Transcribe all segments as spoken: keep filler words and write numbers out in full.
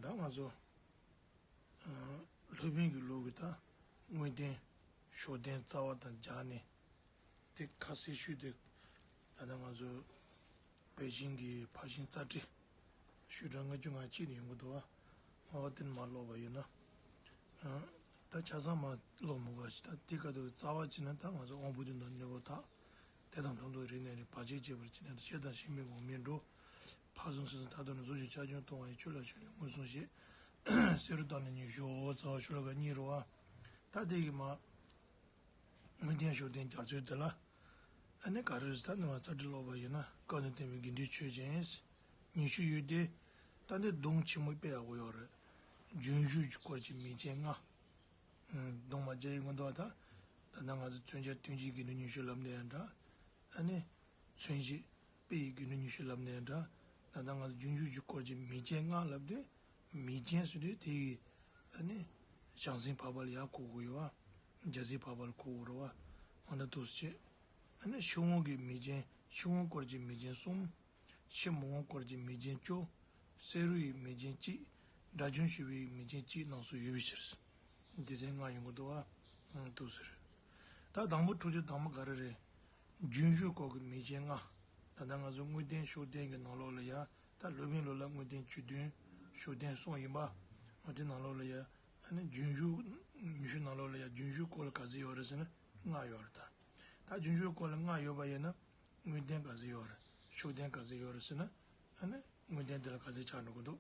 ད་ང་ཚོ་སློབ་དཔོན་གྱི་ལུགས་ཀྱི་ད་དངོས་བསྟན་ཤུགས་བསྟན་རྩ་བ་དང་སྦྱར་ནས་དེ་ཁ་གསལ་ཞུས་ཏེ། ད་ལྟ་ང་ཚོ་པེ་ཅིང་གི་ཕར་ཕྱིན་རྩ་ཁྲིད་ཞུས་གྲངས་ལྔ་བཅུ་ང་གཅིག་ནས་ཡོང་གི་འདུག་བ། ང་བ་དེ་མ་ཀློག་པ་ཡིན་ན། ད་ཆ་ཚང་མ་ཀློག་མི་དགོས་ཤིང་། ད་དེ་ག་དུས་རྩ་བ་བྱས་ན་ད་ང་ཚོ་དབང་པོ་བདེ་དང་གནས་པོ་དག་དེ་དང་མཐུན་ཐོག་རིག་གནས་རིག་བར་ཆད་བཅས་པར་བྱས་ནས་ཤེས་དང་ཤེས་མིན་འོག་མིན་འགྲོ། ཕར་ཕྱིན་སོ་སོ་མཐའ་དོན་གཟུགས་ཀྱི་ཆ་ཆུང་མཐོང་བ་ཡི་ཆོས་ལ་ཆོས་ལས་མངོན་སུམ་བཤད། བསེ་རུ་བཏང་ནས་ཉི་ཤུ་རྩ་བ་ཤོ་ལོ་ཀ་གཉིས་རེད་བ། ད་དེ་གི་མ། དངོས་བསྟན་ཤུགས་བསྟན་རྒྱ་མཚོའི་དེ་ལ། ཨ་ནི་ག་རེ་རེད་ཟེར་ན་ང་རྩ་ཁྲིད་ཀློག་པ་ཡིན་ན་སྐབས་དང་བསྟུན་པའི་དགེ་འདུན་ཆོས་ཅན། ཉི་ཤུ་ཡོད་དེ། ད་འདི་སྡོམ་ཆེན་མོ་དཔེ་ཡག་པོ་ཡོད་རེད། རྒྱུན་ཞུགས་ཀྱི་སྐོར་གྱི་མིང་ཅན་ལྔ། སྡོམ་མ་རྒྱ་ཡིག་མངོན་རྟོགས་ད། ད་ལྟ་ང་ཚོ་མཚོན་བྱ་དོན་གྱི་དགེ་འདུན་ཉི་ཤུ་ལབ་ནའི་འདྲ། ཨ་ནི། མཚོན་བྱེད་དཔེ་ཡི་དགེ་འདུན་ཉི་ཤུ་ལབ་ནའི་འདྲ། ད་ལྟ་ང་ཚོ་རྒྱུན་ཞུགས་ཀྱི་སྐོར་གྱི་མིང་ཅན་ལྔ་ལབ་དུས། མིང་ཅན་ཟེར་དུས་དེ་ཡི། ཨ་ནི། བྱང་སེམས་འཕགས་པ་ལ་ཡར་གོ་དགོས་ཡོད་བ། རྒྱལ་སྲས་འཕགས་པ་ལ་གོ་དགོས་རེད་བ། འོ་ན་འདུག་སེ་བྱས། ཨ་ནི་ཕྱི་དབང་གི་མིང་ཅན། ཕྱི་དབང་སྐོར་གྱི་མིང་ཅན་གསུམ། ཕྱི་མི་དབང་སྐོར་གྱི་མིང་ཅན་བཅུ། བསེ་རུ་ཡི་མིང་ཅན་གཅིག། སྒྲ་རྒྱུན་ཞུགས་པའི་མིང་ཅན་གཅིག་གནང་སྲོལ་ཡོད་པའི་ཕྱིར། སྡེ་ཚན་ལྔ་ཡོང་གི་འདུག་བ། འདུག་ཟེར། ད་དང་པོ་དྲུག་ཅུ་དང་པོ་ག་རེ་རེད། རྒྱུན་ཞུགས་སྐོར་གྱི་མིང་ཅན་ལྔ། ད་ལྟ་ང་ཚོ་དངོས་བསྟན་ཤུགས་བསྟན་གྱི་ནང་ལོགས་ལ་ཡ། ད་སློབ་དཔོན་ལུགས་ལ་དངོས་བསྟན་བཅུ་བདུན། ཤུགས་བསྟན་གསུམ་ཡིན་པ། འོ་དེ་ནང་ལོགས་ལ་ཡ། ཨ་ནི་རྒྱུན་ཞུགས། ཉི་ཤུ་ནང་ལོགས་ལ་ཡ་རྒྱུན་ཞུགས་སྐོར་ལ་ག་ཚོད་ཡོད་རེད་ཟེར་ན་ལྔ་ཡོད་རེད་ད། ད་རྒྱུན་ཞུགས་སྐོར་ལ་ལྔ་ཡོད་པ་ཡིན་ན། དངོས་བསྟན་ག་ཚོད་ཡོད་རེད། ཤུགས་བསྟན་ག་ཚོད་ཡོད་རེད་ཟེར་ན། ཨ་ནི་དངོས་བསྟན་དེ་ལ་ག་ཚོད་ཆགས་འགྲོ་གི་འདུག་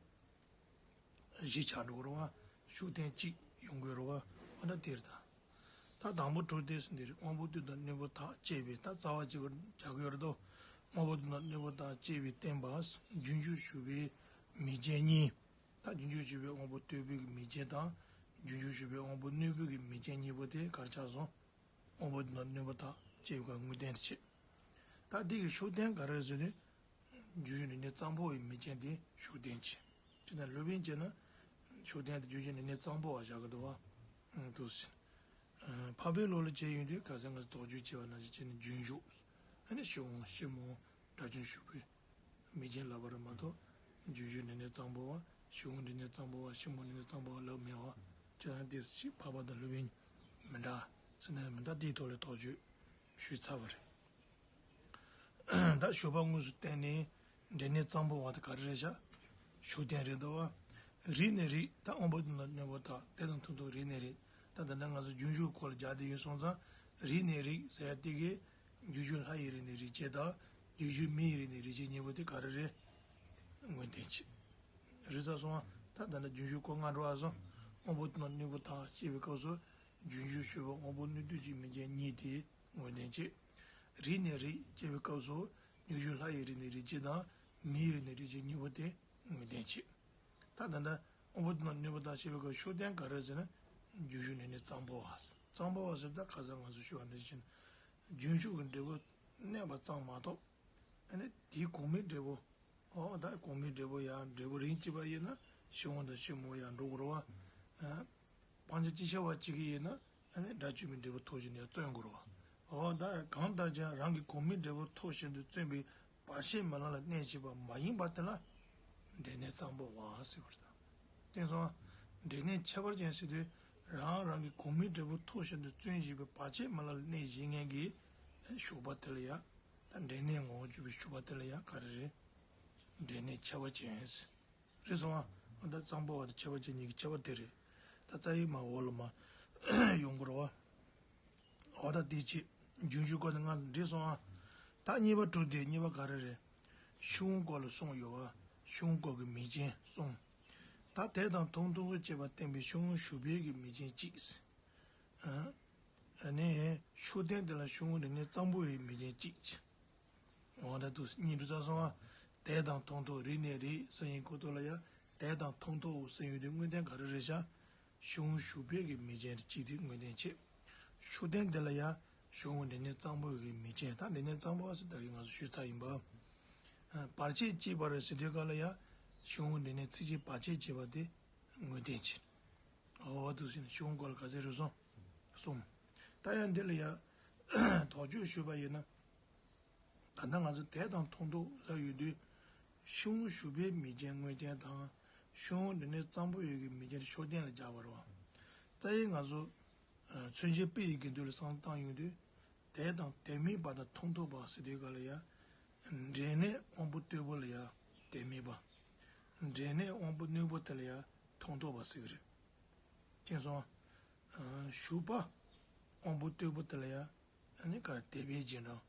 བཞི་ཆགས་འགྲོ་གི་རེད་བ། ཤུགས་བསྟན་གཅིག་ཡོང་གི་རེད་བ། ཨ་ནི་དེ་རེད་ད། ད་དང་པོ་དྲུག་སྡེ་ཟེར་འདི་རེད། དབང་པོ་བདེ་དང་གནས་པོ་དག་ཅེས་པའི་ད་རྩ་བ་གཅིག་པར་རྒྱག་གི་ཡོད་རེད་དོ། དབང་པོ་བདེ་དང་གནས་པོ་དག་ཅེས་པའི་བསྟན་པ། རྒྱུན་ཞུགས་ཞུགས་པའི་མིང་ཅན་གཉིས། ད་རྒྱུན་ཞུགས་ཞུགས་པའི་དབང་པོ་རྟུལ་པོའི་གི་མིང་ཅན་དང་། རྒྱུན་ཞུགས་ཞུགས་པའི་དབང་པོ་རྣོན་པོའི་གི་མིང་ཅན་གཉིས་པོ་དེ་ག་རེ་ཆགས་སོང་། དབང་པོ་བདེ་དང་གནས་པོ་དག་ཅེས་པའི་དངོས་བསྟན་དེ་བྱེད། ད་འདི་གི་ཤུགས་བསྟན་ག་རེ་ཟེར་ནས། རྒྱུན་ཞུགས་ནུས་གནས་གཙང་པོ་བའི་མིང་ཅན་དེ་ཤུགས་བསྟན་བྱེད། དེ་ནས་སློབ་དཔོན་བྱས་ན། ཤུགས་བསྟན་དེ་རྒྱུན་ཞུགས་ནུས་གནས་གཙང་པོ་བ་བཞག་གི་འདུག་བ། འདུག་ཟེར། འཕགས་པའི་ལུགས་ལ་བྱས་ཡོང་དུས་ག་ཚད་ང་ཚོ་དོགས་གཅོད་བྱས་པ་ནང་བཞིན་བྱས་ནས་རྒྱུན་ཞུགས། ཨ་ནི་ཕྱི་དབང་ཕྱི་མི་དབང་སྒྲ་རྒྱུན་ཞུགས་པའི་མིང་ཅན་ལབ་པ་རེད་མ་གཏོགས། རྒྱུན་ཞུགས་ནུས་གནས་གཙང་པོ་བ། ཕྱི་དབང་ནུས་གནས་གཙང་པོ་བ། ཕྱི་མི་དབང་ནུས་གནས་གཙང་པོ་བ་ལབ་མེད་བ། ཁྱེད་རང་དེ་ཞིག་འཕགས་པ་དང་སློབ་དཔོན་མི་འདྲ་ཟེར་ན་མི་འདྲ་དེའི་ཐོག་ལ་དོགས་གཅོད་ཞུས་ཚར་བ་རེད། ད་ཞུགས་པ་དངོས་སུ་བསྟན་ནས་འབྲས་གནས་གཙང་པོ་བ་དེ་ག་རེ་རེད་ཤག་ཤུགས་བསྟན་རེད་འདུག་བ། རིགས་ནས་རིགས་ད་དབང་པོ་བདེ་དང་གནས་པོ་དག་དེ་དང་མཐུན་ཐོག་རིགས་ནས་རིགས། ད་ད་ལྟ་ང་ཚོ་རྒྱུན་ཞུགས་སྐོར་ལ་སྦྱར་བསྡད་ཡོད་སོང་ཙང་། རིགས་ནས་རིགས་ཟེར་ཡ་དེ་གས། རྒྱུན་ཞུགས་ལྷ་ཡི་རིགས་ནས་རིགས་བྱེད་དང་། རྒྱུན་ཞུགས་མི་ཡི་རིགས་ནས་རིགས་བྱེད་གཉིས་པོ་དེ་ག་རེ་རེད། དངོས་བསྟན་བྱེད། རེད་ས་སོང་བ། ད་ད་ལྟ་རྒྱུན་ཞུགས་སྐོར་ལྔ་འགྲོ་བ་སོང་། དབང་པོ་བདེ་དང་གནས་པོ་དག་ཅེས་པའི་སྐབས་སུ། རྒྱུན་ཞུགས་ཞུགས་པ་དབང་པོ་རྣོན་རྟུལ་གྱི་མིང་ཅན་གཉིས་དེ་དངོས་བསྟན་བྱེད། རིགས་ནས་རིགས་ཅེས་པའི་སྐབས་སུ་རྒྱུན་ཞུགས་ལྷ་ཡི་རིགས་ནས་རིགས་བྱེད་དང་། མི་ཡི་རིགས་ནས་རིགས་བྱེད་གཉིས་པོ་དེ་དངོས་བསྟན་བྱེད། ད་ད་ལྟ་དབང་པོ་བདེ་དང་གནས་པོ་དག་ཅེས་པའི་སྐབས་ཤུགས་བསྟན་ག་རེ་ཟེར་ན། རྒྱུན་ཞུགས་ནུས་གནས་གཙང་པོ་བ། གཙང་པོ་བ་ཟེར་ད་ཁ་སང་ང་ཚོ་ཞུས་པ་ནང་བཞིན། རྒྱུན་ཞུགས་ཀྱི་འབྲས་བུ་གནས་པ་ཙམ་མ་གཏོགས། ཨ་ནི་དེའི་གོང་མའི་འབྲས་བུ། ཨོ་ད་གོང་མའི་འབྲས་བུ་ཡང་འབྲས་བུ་རིམ་གཅིག་པ་ཡིན་ན་ཕྱི་དབང་དང་ཕྱི་མི་དབང་ཡང་འགྲོ་དགོས་རེད་བ། ཨ། སྤང་བྱ་ཅི་བྱ་བ་བྱེད་ཀྱི་ཡིན་ན་ཨ་ནི་དགྲ་བཅོམ་པའི་འབྲས་བུ་ཐོབ་བཞིན་ཡང་བརྩོན་དགོས་རེད་བ། ཨོ་ད་གང་ལྟར་ཀྱང་རང་གི་གོང་མའི་འབྲས་བུ་ཐོབ་བཞིན་དུ་བརྩོན་པའི་བར་ཆད་མེད་ལམ་ལ་གནས་བྱེད་པ་མ་ཡིན་པ་དེ་ལ་འབྲས་གནས་གཙང་པོ་བ་ཟེར་བ་རེད། དེ་སོང་། འབྲས་གནས་ཁྱད་པར་ཅན་ཟེར་དུས་རང་རང་གི་གོང་མའི་འབྲས་བུ་ཐོབ་བཞིན་དུ་བརྩོན་བཞིན་པའི་བར་ཆད་མེད་ལམ་ལ་གནས་བཞིན་མཁན་གྱི་ཞུགས་པ་དེ་ལ་ཡང་། ད་འབྲས་གནས་ངོ་བོ་བཅུ་པའི་ཞུགས་པ་དེ་ལ་ཡང་ག་རེ་རེད། འབྲས་གནས་ཁྱད་པར་ཅན། རེད་སོང་ཨ། ད་གཙང་པོ་བ་དང་ཁྱད་པར་ཅན་གཉིས་ཀྱི་ཁྱད་པར་དེ་རེད། ད་རྩ་བའི་མ་འོག་ལ་མ་ཡོང་དགོས་རེད་བ། འོ་ད་དེ་ཅི། རྒྱུན་ཞུགས་སྐོར་ནི་ལྔ་རེད་སོང་ཨ། ད་གཉིས་པ་དྲུག་དེ་གཉིས་པ་ག་རེ་རེད། ཕྱི་དབང་སྐོར་ལ་གསུམ་ཡོད་བ། ཕྱི་དབང་སྐོར་གྱི་མིང་ཅན་གསུམ། ད་དེ་དང་མཐུན་ཐུག་གི་བཅས་པ་བསྟན་པའི་ཕྱི་དབང་ཞུགས་པའི་གི་མིང་ཅན་གཅིག། ཨ་ནི་ཤུགས་བསྟན་དེ་ལ་ཕྱི་དབང་རིགས་གནས་གཙང་པོ་ཡི་མིང་ཅན་གཅིག། འོ་ད་དུ་གཉིས་འགྲོ་ཚར་སོང་བ། དེ་དང་མཐུན་ཐོག་རིགས་ནས་རིགས་ཟེར་ཡིན་ཁོ་ཐོག་ལ་ཡ། དེ་དང་མཐུན་ཐོག་ཟེར་ཡོང་དུས་དངོས་བསྟན་ག་རེ་རེད་ཤག་ཕྱི་དབང་ཞུགས་པའི་གི་མིང་ཅན་གཅིག་དེ་དངོས་བསྟན་བྱེད། ཤུགས་བསྟན་དེ་ལ་ཡ། ཕྱི་དབང་རིགས་གནས་གཙང་པོ་གི་མིང་ཅན། ད་རིགས་གནས་གཙང་པོ་ཟེར་ད་གི་ང་ཚོ་ཞུས་ཚར་ཡིན་པ། བར་ཆད་བཅས་པ་རེད་ཟེར་དུས་ག་ལ་ཡ། ཕྱི་དབང་རིགས་གནས་ཚིགས་བཅད་བར་ཆད་བཅས་པ་དེ་དངོས་བསྟན་བྱེད། འོ་དུ་ཟིན་ཕྱི་དབང་སྐོར་ལ་ག་ཚད་རེད་སོང་། གསུམ། ད་ཡང་འདི་ལ་ཡ། དོགས་གཅོད་ཞུས་པ་ཡིན་ན། ད་ལྟ་ང་ཚོ་དེ་དང་མཐུན་ཐོག་ལབ་ཡོང་དུས། ཕྱི་དབང་ཞུགས་པའི་མིང་ཅན་དངོས་བསྟན་དང་ ཤོག་བུ་འབྲས་གནས་གཙང་པོ་ཡོད་ཀྱི་མིང་ཅན་ཤོག་ལྡན་ལ་སྦྱར་བ་རེད་བ། རྩ་བའི་ང་ཚོ་མཚོན་བྱེད་དཔེ་ཡི་དགེ་འདུན་ལ་བསམ་བློ་བཏང་ཡོང་དུས། དད་དང་དད་མོས་པ་དང་མཐོང་ཐོས་པ་ཟེར་དུས་ག་ལ་ཡ། འབྲས་གནས་དབང་པོ་རྟུལ་པོ་ལ་ཡ་དད་མོས་པ། འབྲས་གནས་དབང་པོ་རྣོན་པོ་དེ་ལ་ཡ་མཐོང་ཐོས་པ་ཟེར་གི་རེད། མཁྱེན་སོང་ཨ། ཞུགས་པ་དབང་པོ་རྟུལ་པོ་དེ་ལ་ཡ། ཨ་ནི་ག་རེ་དད་པའི་རྗེས་འབྲང་།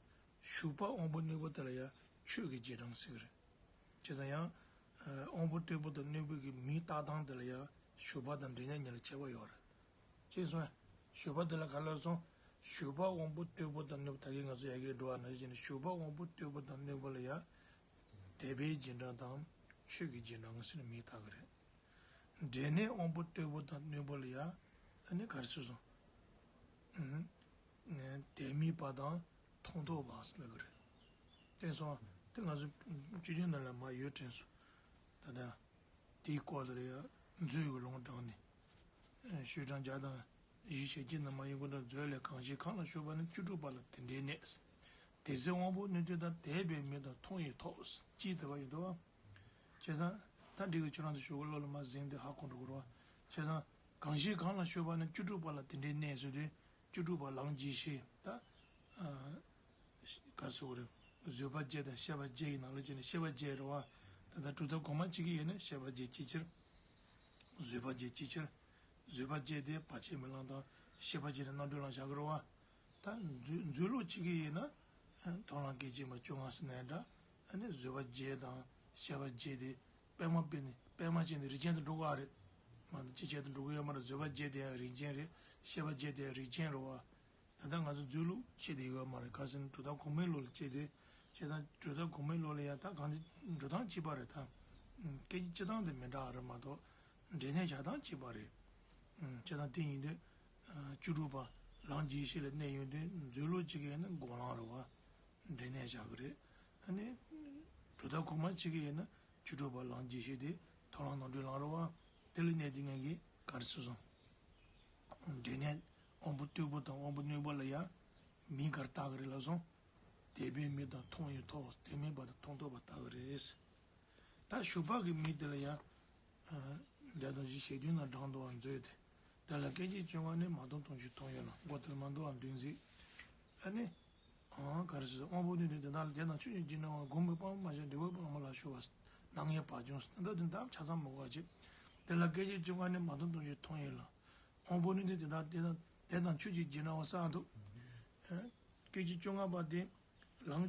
ཞུགས་པ་དབང་པོ་རྣོན་པོ་དེ་ལ་ཡ་ཆོས་ཀྱི་རྗེས་འབྲང་ཟེར་གི་རེད། བྱས་ཙང་ཡང་། དབང་པོ་རྟུལ་པོ་དང་རྣོན་པོ་གི་མིང་བཏགས་སྟངས་དེ་ལ་ཡང་ཞུགས་པ་དང་འབྲས་གནས་གཉིས་ལ་ཁྱད་པར་ཡོད་རེད། ཅེས་གསུངས། ཞུགས་པ་དེ་ལ་ག་ལ་སོང་། ཞུགས་པ་དབང་པོ་རྟུལ་པོ་དང་རྣོན་པོ། ད་གིན་ང་ཚོ་ཡ་གིར་འགྲོ་བ་ནང་བཞིན་ཞུགས་པ་དབང་པོ་རྟུལ་པོ་དང་རྣོན་པོ་ལ་ཡང་དད་པའི་རྗེས་འབྲང་དང་ཆོས་ཀྱི་རྗེས་འབྲང་ཟེར་ནས་མིང་བཏགས་ཀྱི་རེད། འབྲས་གནས་དབང་པོ་རྟུལ་པོ་དང་རྣོན་པོ་ལ་ཡང་ཨ་ནི་ག་རེ་ཟེར་སོང་། དད་མོས་པ་དང་མཐོང་ཐོས་པ་ཟེར་ལབ་ཀྱི་རེད། བསྟན་སོང་། དེ་ང་ཚོ་བཅུད་ལྡན་ནང་ལ་མར་ཡོད་དྲན་སོང་། ད་ལྟ་དེའི་སྐོར་ལ་ཡང་མཛོད་ཀྱི་ལུང་དྲངས་ནས། ཤོག་གྲངས་བརྒྱ་དང་བཞི་ཞེ་གཅིག་ནང་མར་ཡོང་གི་འདུག་མཛོད་ལས། གང་ཞིག་གང་ལ་ཞུགས་པ་ནི། བཅུ་དྲུག་པ་ལ་དེ་འདྲའི་གནས། དེ་ཚེ་དབང་པོ་རྣོན་ཏོག་དང་། དད་པའི་མོས་དང་མཐོང་བས་ཐོབ། ཅེས་དེ་བ་ཡིན་འདུག་བ། བྱས་ཙང་། ད་འདི་གི་ཁྱོད་རང་ཚོ་ཞོགས་ཀས་བློ་ལ་མ་ཟིན་ཏེ་ཧ་གོ་འགྲོ་གི་རེད་བ། བྱས་ཙང་། གང་ཞིག་གང་ལ་ཞུགས་པ་ནི། བཅུ་དྲུག་པ་ལ་དེ་འདྲའི་གནས་ཟེར་དུས། བཅུ་དྲུག་པ་ལམ་རྗེས་ཤེས་ད། ག་ཟེར་དགོས་རེད། བཟོད་པ་བརྒྱད་དང་བཤད་པ་བརྒྱད་ཀྱི་ནང་ལ་བྱས་ནས་བཤད་པ་བརྒྱད་རེད་བ། ད་ལྟ་གྲུབ་མཐའ་གོང་མ་གཅིག་གི་ཡིན་ན་བཤད་པ་བརྒྱད་ཅིའི་ཕྱིར། བཟོད་པ་བརྒྱད་ཅིའི་ཕྱིར། བཟོད་པ་བརྒྱད་དེ་བར་ཆད་མེད་ལམ་དང་། བཤད་པ་བརྒྱད་དེ་རྣམ་གྲོལ་ལམ་བཞག་གི་རེད་བ། ད་མཛོད་མཛོད་ལུགས་གཅིག་གི་ཡིན་ན། མཐོང་ལམ་སྐད་ཅིག་མ་བཅོ་ལྔ་ཟེར་ནའི་འདྲ། ཨ་ནི་བཟོད་པ་བརྒྱད་དང་བཤད་པ་བརྒྱད་དེ། པད་མ་པད་ནི་པད་མ་ཅན་དེ་རིགས་ཅན་དུ་འགྲོ་གི་རེད། མ་གཏོགས་ཅི་བྱས་དུ་འགྲོ་གི་ཡོད་མ་རེད། བཟོད་པ་བརྒྱད་དེ་ཡང་རིགས་ཅན་རེད། བཤད་པ་བརྒྱད་དེ་ཡང་རིགས་ཅན་རེད་བ། ད་ལྟ་ང་ཚོ་མཛོད་ལུགས་བཤད་དེ་ཡོད་མ་རེད། ག་ཟེར་ན་གྲུབ་མཐའ་གོང་མའི་ལུགས་ལ་བྱས་ཏེ། བྱས་ཙང་གྲུབ་མཐའ་གོང་མའི་ལུགས་ལ་ཡང་ད་གང་ཅི་འགྲོ་སྟངས་གཅིག་པ་རེད་ད། སྐད་ཆ་སྤྱི་བཏང་དེ་མི་འདྲ་བ་རེད་མ་གཏོགས། འབྲས་གནས་བཞག་སྟངས་གཅིག་པ་རེད། བྱས་ཙང་དེ་ཡིན་དུས། བཅུ་དྲུག་པ་ལམ་རྗེས་ཤེས་ལ་གནས་ཡོང་དུས་མཛོད་ལུགས་གཅིག་གི་ཡིན་ན་སྒོམ་ལམ་རེད་བ། འབྲས་གནས་བཞག་གི་རེད། ཨ་ནི། གྲུབ་མཐའ་གོང་མ་གཅིག་གི་ཡིན་ན་བཅུ་དྲུག་པ་ལམ་རྗེས་ཤེས་དེ་མཐོང་ལམ་རྣམ་གྲོལ་ལམ་རེད་བ། དེ་ལ་གནས་དེ་ངས་ཀྱིས་ག་རེ་ཟེར་སོང་། འབྲས་གནས་དབང་པོ་རྟུལ་པོ་དང་དབང་པོ་རྣོན་པོ་ལ་ཡང་མིང་ག་རེ་བཏགས་ཀྱི་རེད་ལབ་སོང་། དད་པའི་མོས་དང་མཐོང་བས་ཐོབ། དད་མོས་པ་དང་མཐོང་ཐོས་པ་བཏགས་ཀྱི་རེད། ད་ཞུགས་པ་གི་མིང་དེ་ལ་ཡང་། བརྒྱ་དང་བཞི་ཞེ་བདུན་ན་དྲངས་འདུག་བ། མཛོད་དེ། དེ་ལ་སྐད་ཅིག་བཅོ་ལྔ་ནི། མ་མཐོང་མཐོང་ཞིག་མཐོང་ཡོད་ལ། མགོ་དེར་མ་འདུག་བ། འདུ་འཛི། ཨ་ནི། ཨང་། ག་རེ་ཟེར། དབང་པོ་རྣོན་ཏོ་དེ་དག་ལ། དད་དང་ཆོས་ཀྱི་རྗེས་འབྲང་བ། སྒོམ་པའི་དཔང་པོ་མ་བྱས། འབྲས་བུ་དཔང་པོ་ལ་ཞུགས་པ། སྣང་བརྙན་བག་ཅུང་ཟད། ད་དེ་དག་ཆ་ཚང་མ་གོ་བ་བྱེད། དེ་ལ་སྐད་ཅིག་བཅོ་ལྔ་ནི། མ་མཐོང་མཐོང་ཞིག་མཐོང་ཡོད་ལ། དབང་པོ་རྣོན་ཏོ་དེ་དག་དད་དང་དད་དང་ཆོས་ཀྱི་རྗེས་འབྲང་བ་གསར་དུ། སྐད་ཅིག་བཅོ་ལྔ་པ་དེ་ལམ་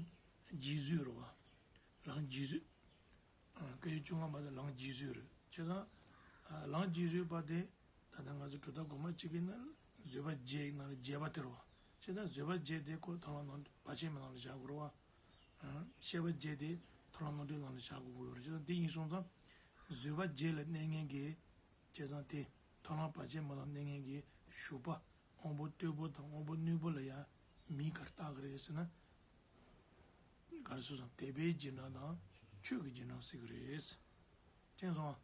རྗེས་བཟོད་རེད་བ། ལམ་རྗེས་བཟོད། སྐད་ཅིག་བཅོ་ལྔ་པ་དེ་ལམ་རྗེས་བཟོད་རེད། བྱས་ཙང་། ལམ་རྗེས་བཟོད་པ་དེ། ད་ལྟ་ང་ཚོ་གྲུབ་མཐའ་གོང་མ་གཅིག་གི་ནང་བཟོད་པ་བརྒྱད་ནང་ལ་བརྒྱད་པ་དེ་རེད་བ། བྱས་ཙང་བཟོད་པ་བརྒྱད་དེ་ཁོ་མཐོང་ལམ་ནང་བར་ཆད་མེད་ལམ་ལ་བཞག་དགོས་རེད་བ། བཤད་པ་བརྒྱད་དེ་མཐོང་ལམ་རྣམ་གྲོལ་ལམ་ལ་བཞག་དགོས་ཀྱི་ཡོད་རེད། བྱས་ཙང་དེ་ཡིན་སོང་ཙང་། བཟོད་པ་བརྒྱད་ལ་གནས་མཁན་གྱི། བྱས་ཙང་དེ་མཐོང་ལམ་བར་ཆད་མེད་ལམ་གནས་མཁན་གྱི་ཞུགས་པ་དབང་པོ་རྟུལ་པོ་དང་དབང་པོ་རྣོན་པོ་ལ་ཡང་མིང་ག་རེ་བཏགས་ཀྱི་རེད་ཟེར་ན། ག་རེ་ཟེར་སོང་། དད་པའི་རྗེས་འབྲང་དང་ཆོས་ཀྱི་རྗེས་འབྲང་ཟེར་གྱི་རེད། མཁྱེན་སོང་ང་།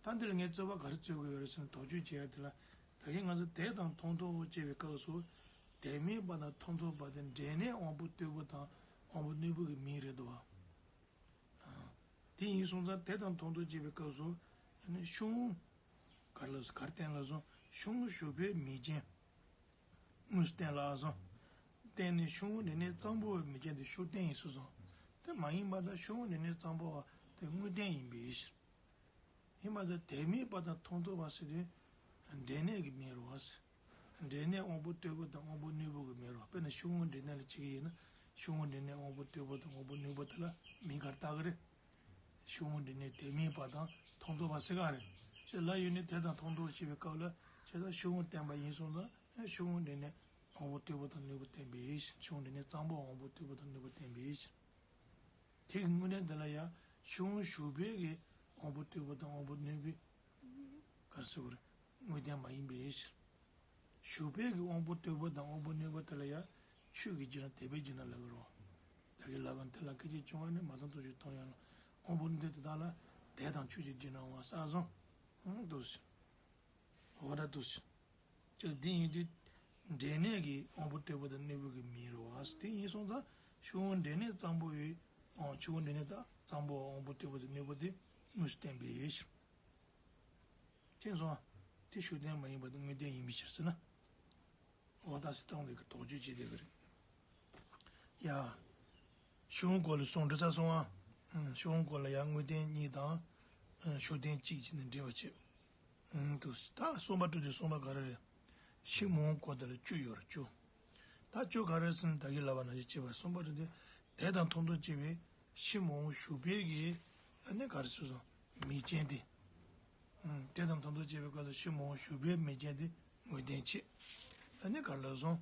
ད་འདི་ལ་ངས་རྩོད་པ་ག་རེ་རྩོད་དགོས་ཡོད་རེད་ཟེར་ན། དོགས་གཅོད་བྱེད་ཡ་དེ་ལ། ད་གིན་ང་ཚོ་དད་དང་མཐོང་ཐོས་ཅེས་པའི་སྐབས་སུ། དད་མོས་པ་དང་མཐོང་ཐོས་པ་དེ་འབྲས་གནས་དབང་པོ་རྟུལ་པོ་དང་དབང་པོ་རྣོན་པོ་གི་མིང་རེད་འདུག་བ། དེ་ཡིན་སོང་ཙང་དད་དང་མཐོང་ཐོས་བྱེད་པའི་སྐབས་སུ། ཨ་ནི་ཤོག་བུ། ག་རེ་ལབ་སོང་། ག་རེ་བསྟན་ལབ་སོང་། ཤོག་བུ་ཞུགས་པའི་མིང་ཅན། དངོས་སུ་བསྟན་ལབ་སོང་། བསྟན་ནས་ཤོག་བུ་འབྲས་གནས་གཙང་པོ་བའི་མིང་ཅན་དེ་ཤུགས་བསྟན་ཡིན་ཟེར་སོང་། དེ་མ་ཡིན་པ་དང་ཤོག་བུ་འབྲས་གནས་གཙང་པོ་བ་དེ་དངོས་བསྟན་ཡིན་པའི་ཕྱིར། ཡིན་པ་དང་དད་མོས་པ་དང་མཐོང་ཐོས་པ་ཟེར་དུས། འབྲས་གནས་ཀྱི་མིང་རེད་བ། འབྲས་གནས་དབང་པོ་རྟུལ་པོ་དང་དབང་པོ་རྣོན་པོ་གི་མིང་རེད་བ། དཔེར་ན་ཤོག་བུ་འབྲས་གནས་ལ་བྱེད་ཀྱི་ཡིན་ན། ཤོག་བུ་འབྲས་གནས་དབང་པོ་རྟུལ་པོ་དང་དབང་པོ་རྣོན་པོ་དེ་ལ་མིང་ག་རེ་བཏགས་ཀྱི་རེད། ཤོག་བུ་འབྲས་གནས་དད་མོས་པ་དང་མཐོང་ཐོས་པ་ཟེར་ག་རེད། ཅེས་ལབ་ཡོད་ནི། དད་དང་མཐོང་ཐོས་བྱེད་པའི་སྐབས་ལ་བྱས་ཙང་ཤོག་བུ་བསྟན་པ་ཡིན་སོང་ཙང་། ཤོག་བུ་འབྲས་གནས་དབང་པོ་རྟུལ་པོ་དང་རྣོན་པོ་བསྟན་པའི་ཕྱིར། ཤོག་བུ་འབྲས་གནས་གཙང་པོ་དབང་པོ་རྟུལ་པོ་དང་རྣོན་པོ་བསྟན་པའི་ཕྱིར། དེ་གི་དངོས་བསྟན་དེ་ལ་ཡང་ཤོག་བུ་ཞུགས་པའི་གི་དབང་པོ་རྟུལ་པོ་དང་དབང་པོ་རྣོན་པོའི་ག་རེ་ཟེར་དགོས་རེད། དངོས་བསྟན་མ་ཡིན་པའི་ཕྱིར། ཞུགས་པའི་གི་དབང་པོ་རྟུལ་པོ་དང་དབང་པོ་རྣོན་པོ་དེ་ལ་ཡང་ཆོས་ཀྱི་རྗེས་འབྲང་དད་པའི་རྗེས་འབྲང་ལབ་ཀྱི་རེད། ད་གིན་ལབ་པ་དེ་ལ་སྐད་ཅིག་བཅོ་ལྔ་ནི། མ་མཐོང་མཐོང་ཞིག་མཐོང་ཡོད་ལ། དབང་པོ་རྣོན་ཏོ་དེ་དག་ལ་དད་དང་ཆོས་ཀྱི་རྗེས་འབྲང་བ་གསར་བཟང་། འདུག་སེ། འོ་ད་འདུག་སེ། ཅེས་འདི་ཡིན་དུས། འབྲས་གནས་ཀྱི་དབང་པོ་རྟུལ་པོ་དང་རྣོན་པོ་གི་མིང་རེད་བ། དེ་ཡིན་སོང་ཙང་ཤོག་བུ་འབྲས་གནས་གཙང་པོ་བའི། ཨང་། ཤོག་བུ་འབྲས་གནས་དང་གཙང་པོ་དབང་པོ་རྟུལ་པོ་དང་རྣོན་པོ་དེ་དངོས་སུ་བསྟན་པའི་ཕྱིར། བསྟན་སོང་ཨ། དེ་ཤུགས་བསྟན་མ་ཡིན་པ་དེ་དངོས་བསྟན་ཡིན་པའི་ཕྱིར་ཟེར་ན། འོ་ད་སེ་བཏང་བའི་གི་དོགས་གཅོད་བྱེད་བསྡད་པ་རེད། ཡ། ཤུགས་དབང་སྐོར་ལ་གསུངས་འགྲོ་ཚར་སོང་ཨ། ཨུམ། ཤུགས་དབང་སྐོར་ལ་ཡང་དངོས་བསྟན་གཉིས་དང་། ཨུམ། ཤུགས་བསྟན་གཅིག་བྱས་ནས་འགྲེལ་བ་བྱེད། ཨུམ། དུ་ད་གསུམ་པ་དྲུག་དེ་གསུམ་པ་ག་རེ་རེད། ཕྱི་མ་འོངས་སྐོར་དེ་ལ་བཅུ་ཡོད་རེད་བཅུ། ད་བཅུ་ག་རེ་ཟེར་ན་ད་གིན་ལབ་པ་ནང་བཞིན་བྱེད་པ་གསུམ་པ་དྲུག་དེ། དེ་དང་མཐུན་ཏོ་བྱེད་པའི་ཕྱི་མ་འོངས་ཞུགས་པའི་གི། ཨ་ནི་ག་རེ་ཟེར་སོང་། མིང་ཅན་དེ། ཨུམ། དེ་དང་མཐུན་ཏོ་བྱེད་པའི་སྐབས་སུ་ཕྱི་མ་འོངས་ཞུགས་པའི་མིང་ཅན་དེ་དངོས་བསྟན་བྱེད། ཨ་ནི་ག་རེ་ལབ་སོང་།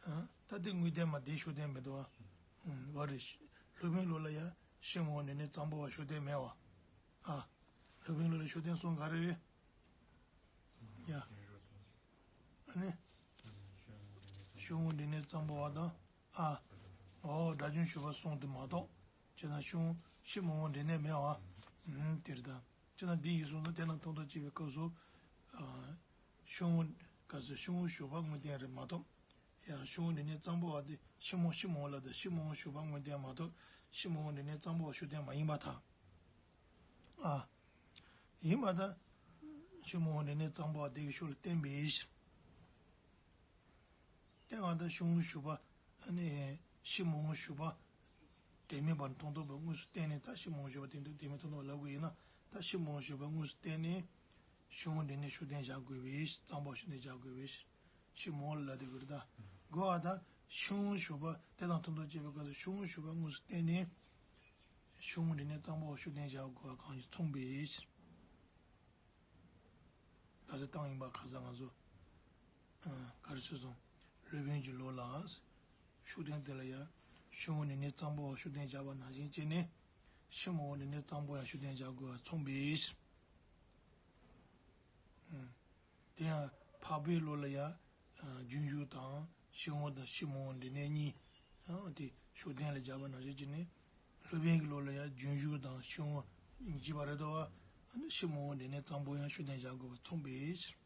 ཨ། ད་དེ་དངོས་བསྟན་མ་དེ་ཤུགས་བསྟན་མི་འདུག་ཨ། ཨུམ། བ་རེད། སློབ་དཔོན་ལུགས་ལ་ཡ་ཕྱི་མ་འོངས་འབྲས་གནས་ཙམ་པོ་བ་ཤུགས་བསྟན་མེད་བ། ཨ། སློབ་དཔོན་ལུགས་ལ་ཤུགས་བསྟན་གསུམ་ག་རེ་རེད། ཡ། ཨ་ནི། ཕྱི་མ་འོངས་འབྲས་གནས་ཙམ་པོ་བ་དང་། ཨ། འོ་སྒྲ་བྱུང་ཞུགས་པ་གསུམ་དེ་མ་གཏོགས། བྱས་ན་ཕྱི་མ་འོངས་འབྲས་གནས་མེད་བ། ཨུམ། དེ་རེད་ད། བྱས་ན་འདི་ཡིན་གསུངས་ན་དེ་དང་མཐུན་ཏོ་བྱེད་པའི་སྐབས་སུ། ཨ། ཕྱི་མ་འོངས་ག་ཟེར་ཕྱི་མ་འོངས་ཞུགས་པ་དངོས་བསྟན་རེད་མ་གཏོགས། ཡང་ཕྱི་མ་འོངས་འབྲས་གནས་ཙམ་པོ་བ་དེ་ཕྱི་མ་ཕྱི་མ་འོངས་ལ་དང་ཕྱི་མ་འོངས་ཞུགས་པ་དངོས་བསྟན་མ་གཏོགས་ཕྱི་མ་འོངས་འབྲས་གནས་ཙམ་པོ་བ་ཤུགས་བསྟན་མ་ཡིན་པར་ཐལ། ཨ། ཡིན་པར་ཐལ། ཕྱི་མ་འོངས་འབྲས་གནས་ཙམ་པོ་བ་དེ་གི་ཤུགས་ལ་བསྟན་པའི་ཕྱིར། བསྟན་པ་དང་ཕྱི་མ་འོངས་ཞུགས་པ། ཨ་ནི། ཕྱི་མ་འོངས་ཞུགས་པ། དེ་མིན་པར་མཐོང་ཐོས་པ་དངོས་སུ་བསྟན་ནས་ད་ཕྱི་མ་འོངས་ཞུགས་པ་དེ་འདུག་དེ་མིན་མཐོང་ཐོས་པ་ལབ་དགོས་ཡིན་ན་ད་ཕྱི་མ་འོངས་ཞུགས་པ་དངོས་སུ་བསྟན་ནས། ཕྱི་མ་འོངས་འབྲས་གནས་ཤུགས་བསྟན་བཞག་དགོས་པའི་ཙམ་པོ་ཤུགས་བསྟན་བཞག་དགོས་པའི། ཕྱི་མ་འོངས་ལ་དེ་དགོས་རེད་ད། དགོས་པ་ད། ཕྱི་མ་འོངས་ཞུགས་པ་དེ་དང་མཐུན་ཏོ་བྱེད་པའི་སྐབས་སུ་ཕྱི་མ་འོངས་ཞུགས་པ་དངོས་སུ་བསྟན་ནས། ཕྱི་མ་འོངས་འབྲས་གནས་ཙམ་པོ་ཤུགས་བསྟན་བཞག་དགོས་པ་གང་ཞིག་མཚུངས་པའི། ད་ཟེར་བཏང་ཡིན་པ་ཁ་སང་ང་ཚོ། ཨ། ག་རེ་ཟེར་སོང་། སློབ་དཔོན་གྱི་ལུགས་ལ། ཤུགས་བསྟན་དེ་ལ་ཡང་། ཕྱི་མ་འོངས་འབྲས་གནས་ཙམ་པོ་བ་ཤུགས་བསྟན་བཞག་པ་ནང་བཞིན་བྱས་ནས། ཕྱི་མ་འོངས་འབྲས་གནས་ཙམ་པོ་ཡང་ཤུགས་བསྟན་བཞག་དགོས་པ་མཚུངས་པའི། ཨུམ། དེ་ཡང་འཕགས་པའི་ལུགས་ལ་ཡང་། ཨ། རྒྱུན་ཞུགས་དང་ཕྱི་མ་འོངས་དང་ཕྱི་མ་འོངས་འབྲས་གནས་གཉིས། ཨ། དེ་ཤུགས་བསྟན་ལ་སྦྱར་བ་ནང་བཞིན་བྱས་ནས། སློབ་དཔོན་གྱི་ལུགས་ལ་ཡང་རྒྱུན་ཞུགས་དང་ཕྱི་མ་འོངས་གཉིས་ཀྱི་བར་དུ་བ། ཨ་ནི་ཕྱི་མ་འོངས་འབྲས་གནས་ཙམ་པོ་ཡང་ཤུགས་བསྟན་བཞག་དགོས་པ་མཚུངས་པའི་ཕྱིར།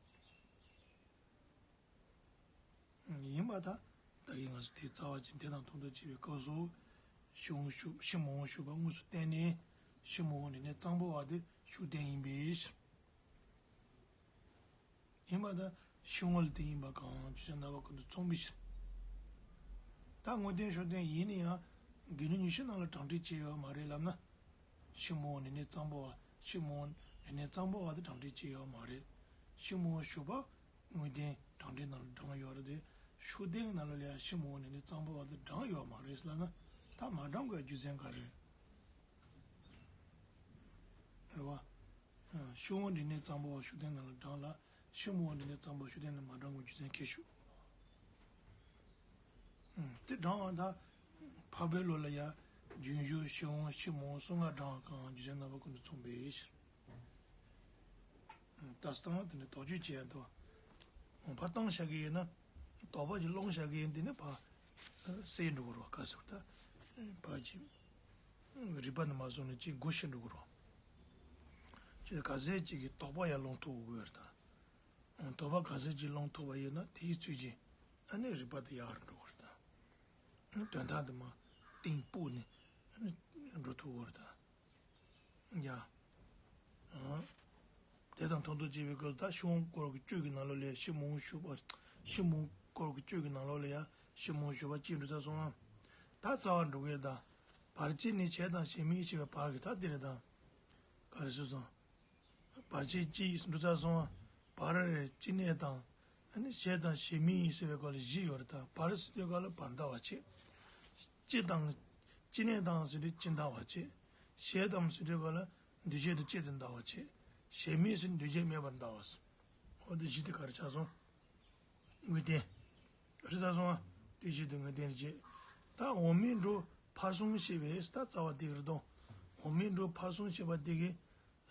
ཡིན་པར་ཐལ། ད་གིན་ང་ཚོ་དེའི་རྩ་བ་ཅན་དེ་དང་མཐུན་ཏོ་བྱེད་པའི་སྐབས་སུ། ཕྱི་མ་འོངས་ཞུགས་ཕྱི་མ་འོངས་ཞུགས་པ་དངོས་སུ་བསྟན་ནས། ཕྱི་མ་འོངས་འབྲས་གནས་ཙམ་པོ་བ་དེ་ཤུགས་བསྟན་ཡིན་པའི་ཕྱིར། ཡིན་པར་ཐལ། ཕྱི་མ་འོངས་ལ་དེ་ཡིན་པ་གང་རྒྱུ་མཚན་རྣམ་པ་ཀུན་ཏུ་མཚུངས་པའི་ཕྱིར། ད་དངོས་བསྟན་ཤུགས་བསྟན་ཡིན་ན་ཡང་། དགེ་འདུན་ཉི་ཤུ་རྣམས་ལ་དྲངས་བྲིས་བྱས་ཡོད་མ་རེད་ལབ་ན། ཕྱི་མ་འོངས་འབྲས་གནས་ཙམ་པོ་བ་ཕྱི་མ་འོངས་འབྲས་གནས་ཙམ་པོ་བ་དེ་དྲངས་བྲིས་བྱས་ཡོད་མ་རེད། ཕྱི་མ་འོངས་ཞུགས་པ་དངོས་བསྟན་དྲངས་བྲིས་ནང་ལ་དྲངས་ཡོད་རེད་དེ། ཤུགས་བསྟན་གྱི་ནང་ལ་ཡང་ཕྱི་མ་འོངས་འབྲས་གནས་ཙམ་པོ་བ་དེ་དྲངས་ཡོད་མ་རེད་ལབ་ན། ད་མ་དྲངས་དགོས་རྒྱུ་མཚན་ག་རེ་རེད། རེད་བ། ཕྱི་མ་འོངས་འབྲས་གནས་ཙམ་པོ་བ་ཤུགས་བསྟན་ནང་ལ་དྲངས་ལ། ཕྱི་མ་འོངས་འབྲས་གནས་ཙམ་པོ་ཤུགས་བསྟན་ནང་མ་དྲངས་པའི་རྒྱུ་མཚན་ཁྱེད་ཞུ། ཨུམ། དེ་དྲངས་པ་དང་། འཕགས་པའི་ལུགས་ལ་ཡང་། རྒྱུན་ཞུགས་ཕྱི་མ་འོངས་ཕྱི་མ་འོངས་གསུམ་ཀ་དྲངས་པ་གང་རྒྱུ་མཚན་རྣམ་པ་ཀུན་ཏུ་མཚུངས་པའི་ཕྱིར། ཨུམ། ད་སྟངས་དེ་ནི་དོགས་གཅོད་བྱེད་ཡ་འདུག་འོ་ཕར་བཏང་བཞག་གི་ཡིན་ན། དོགས་པ་ཅིག་སློང་བཞག་གི་ཡིན་དེ་ནི་ཕར། སེལ་འགྲོ་གི་རེད་བ་ག་ཟེར་ད། ཕར་ཅིག་རིགས་པ་ནི་མ་སོང་ནས་ཅིག་འགོ་ཤེས་འགྲོ་གི་རེད། ཅིག་ག་ཟེར་ཅིག་གི་དོགས་པ་ཡང་སློང་ཐུབ་དགོས་རེད་ད། དོགས་པ་ག་ཟེར་ཅིག་སློང་ཐུབ་པ་ཡིན་ན་དེའི་ཚུལ་གྱིས་ཨ་ནི་རིགས་པ་དེ་ཡག་རུ་འགྲོ་གི་རེད་ད། དོན་དག་དེ་མ་གཏིང་སྤོས་ནས་ཨ་ནི་འགྲོ་ཐུབ་དགོས་རེད་ད། ཡ། ཨ། དེ་དང་མཐུན་ཏོ་བྱེད་པའི་སྐབས་སུ་ད་ཕྱི་མ་འོངས་སྐོར་གྱི་བཅུ་གི་ནང་ལོགས་ལ་ཕྱི་མ་འོངས་ཞུགས་པ། ཕྱི་མ་འོངས་སྐོར་གྱི་བཅུ་གི་ནང་ལོགས་ལ་ཡ་ཕྱི་མ་འོངས་ཞུགས་པ་གཅིག་འགྲོ་ཚར་སོང་ང་། ད་རྩ་བ་འགྲོ་གི་རེད་ད། བར་ཆད་ནི་བྱས་དང་བྱེད་མིན་ཞེས་པའི་བར་གྱི་ད་དེ་རེད་ད། ག་རེ་ཟེར་སོང་། བར་ཆད་གཅིག་འགྲོ་ཚར་སོང་ང་། བར་རེད་ཅི་ནས་དང་། ཨ་ནི་བྱས་དང་བྱེད་མིན་ཟེར་བའི་སྐོར་ལ་བཞི་ཡོད་རེད་ད། བར་ཟེར་དུས་སྐབས་ལ་བར་འདའ་བ་བྱེད། ཅི་དང་། ཅི་ནས་དང་ཟེར་དུས་ཅི་འདའ་བ་བྱེད། བྱས་དང་ཟེར་དུས་སྐབས་ལ་འདུས་བྱས་དང་བཅས་ཏེ་འདའ་བ་བྱེད། བྱེད་མིན་ཟེར་འདུས་བྱས་མེད་པར་འདའ་བ་ཟེར། འོ་དེ་བཞི་དེ་ག་རེ་ཆགས་སོང་། དངོས་བསྟན། རེད་ད་སོང་ང་། དེ་བཞིན་དུ་དངོས་བསྟན་རེད་བྱེད། ད་འོག་མིན་འགྲོ་ཕར་གསུམ་ཞེས་པའི་ད་རྩ་བ་དེ་གི་རེད་དོ། འོག་མིན་འགྲོ་ཕར་གསུམ་ཞེས་པ་དེ་གི།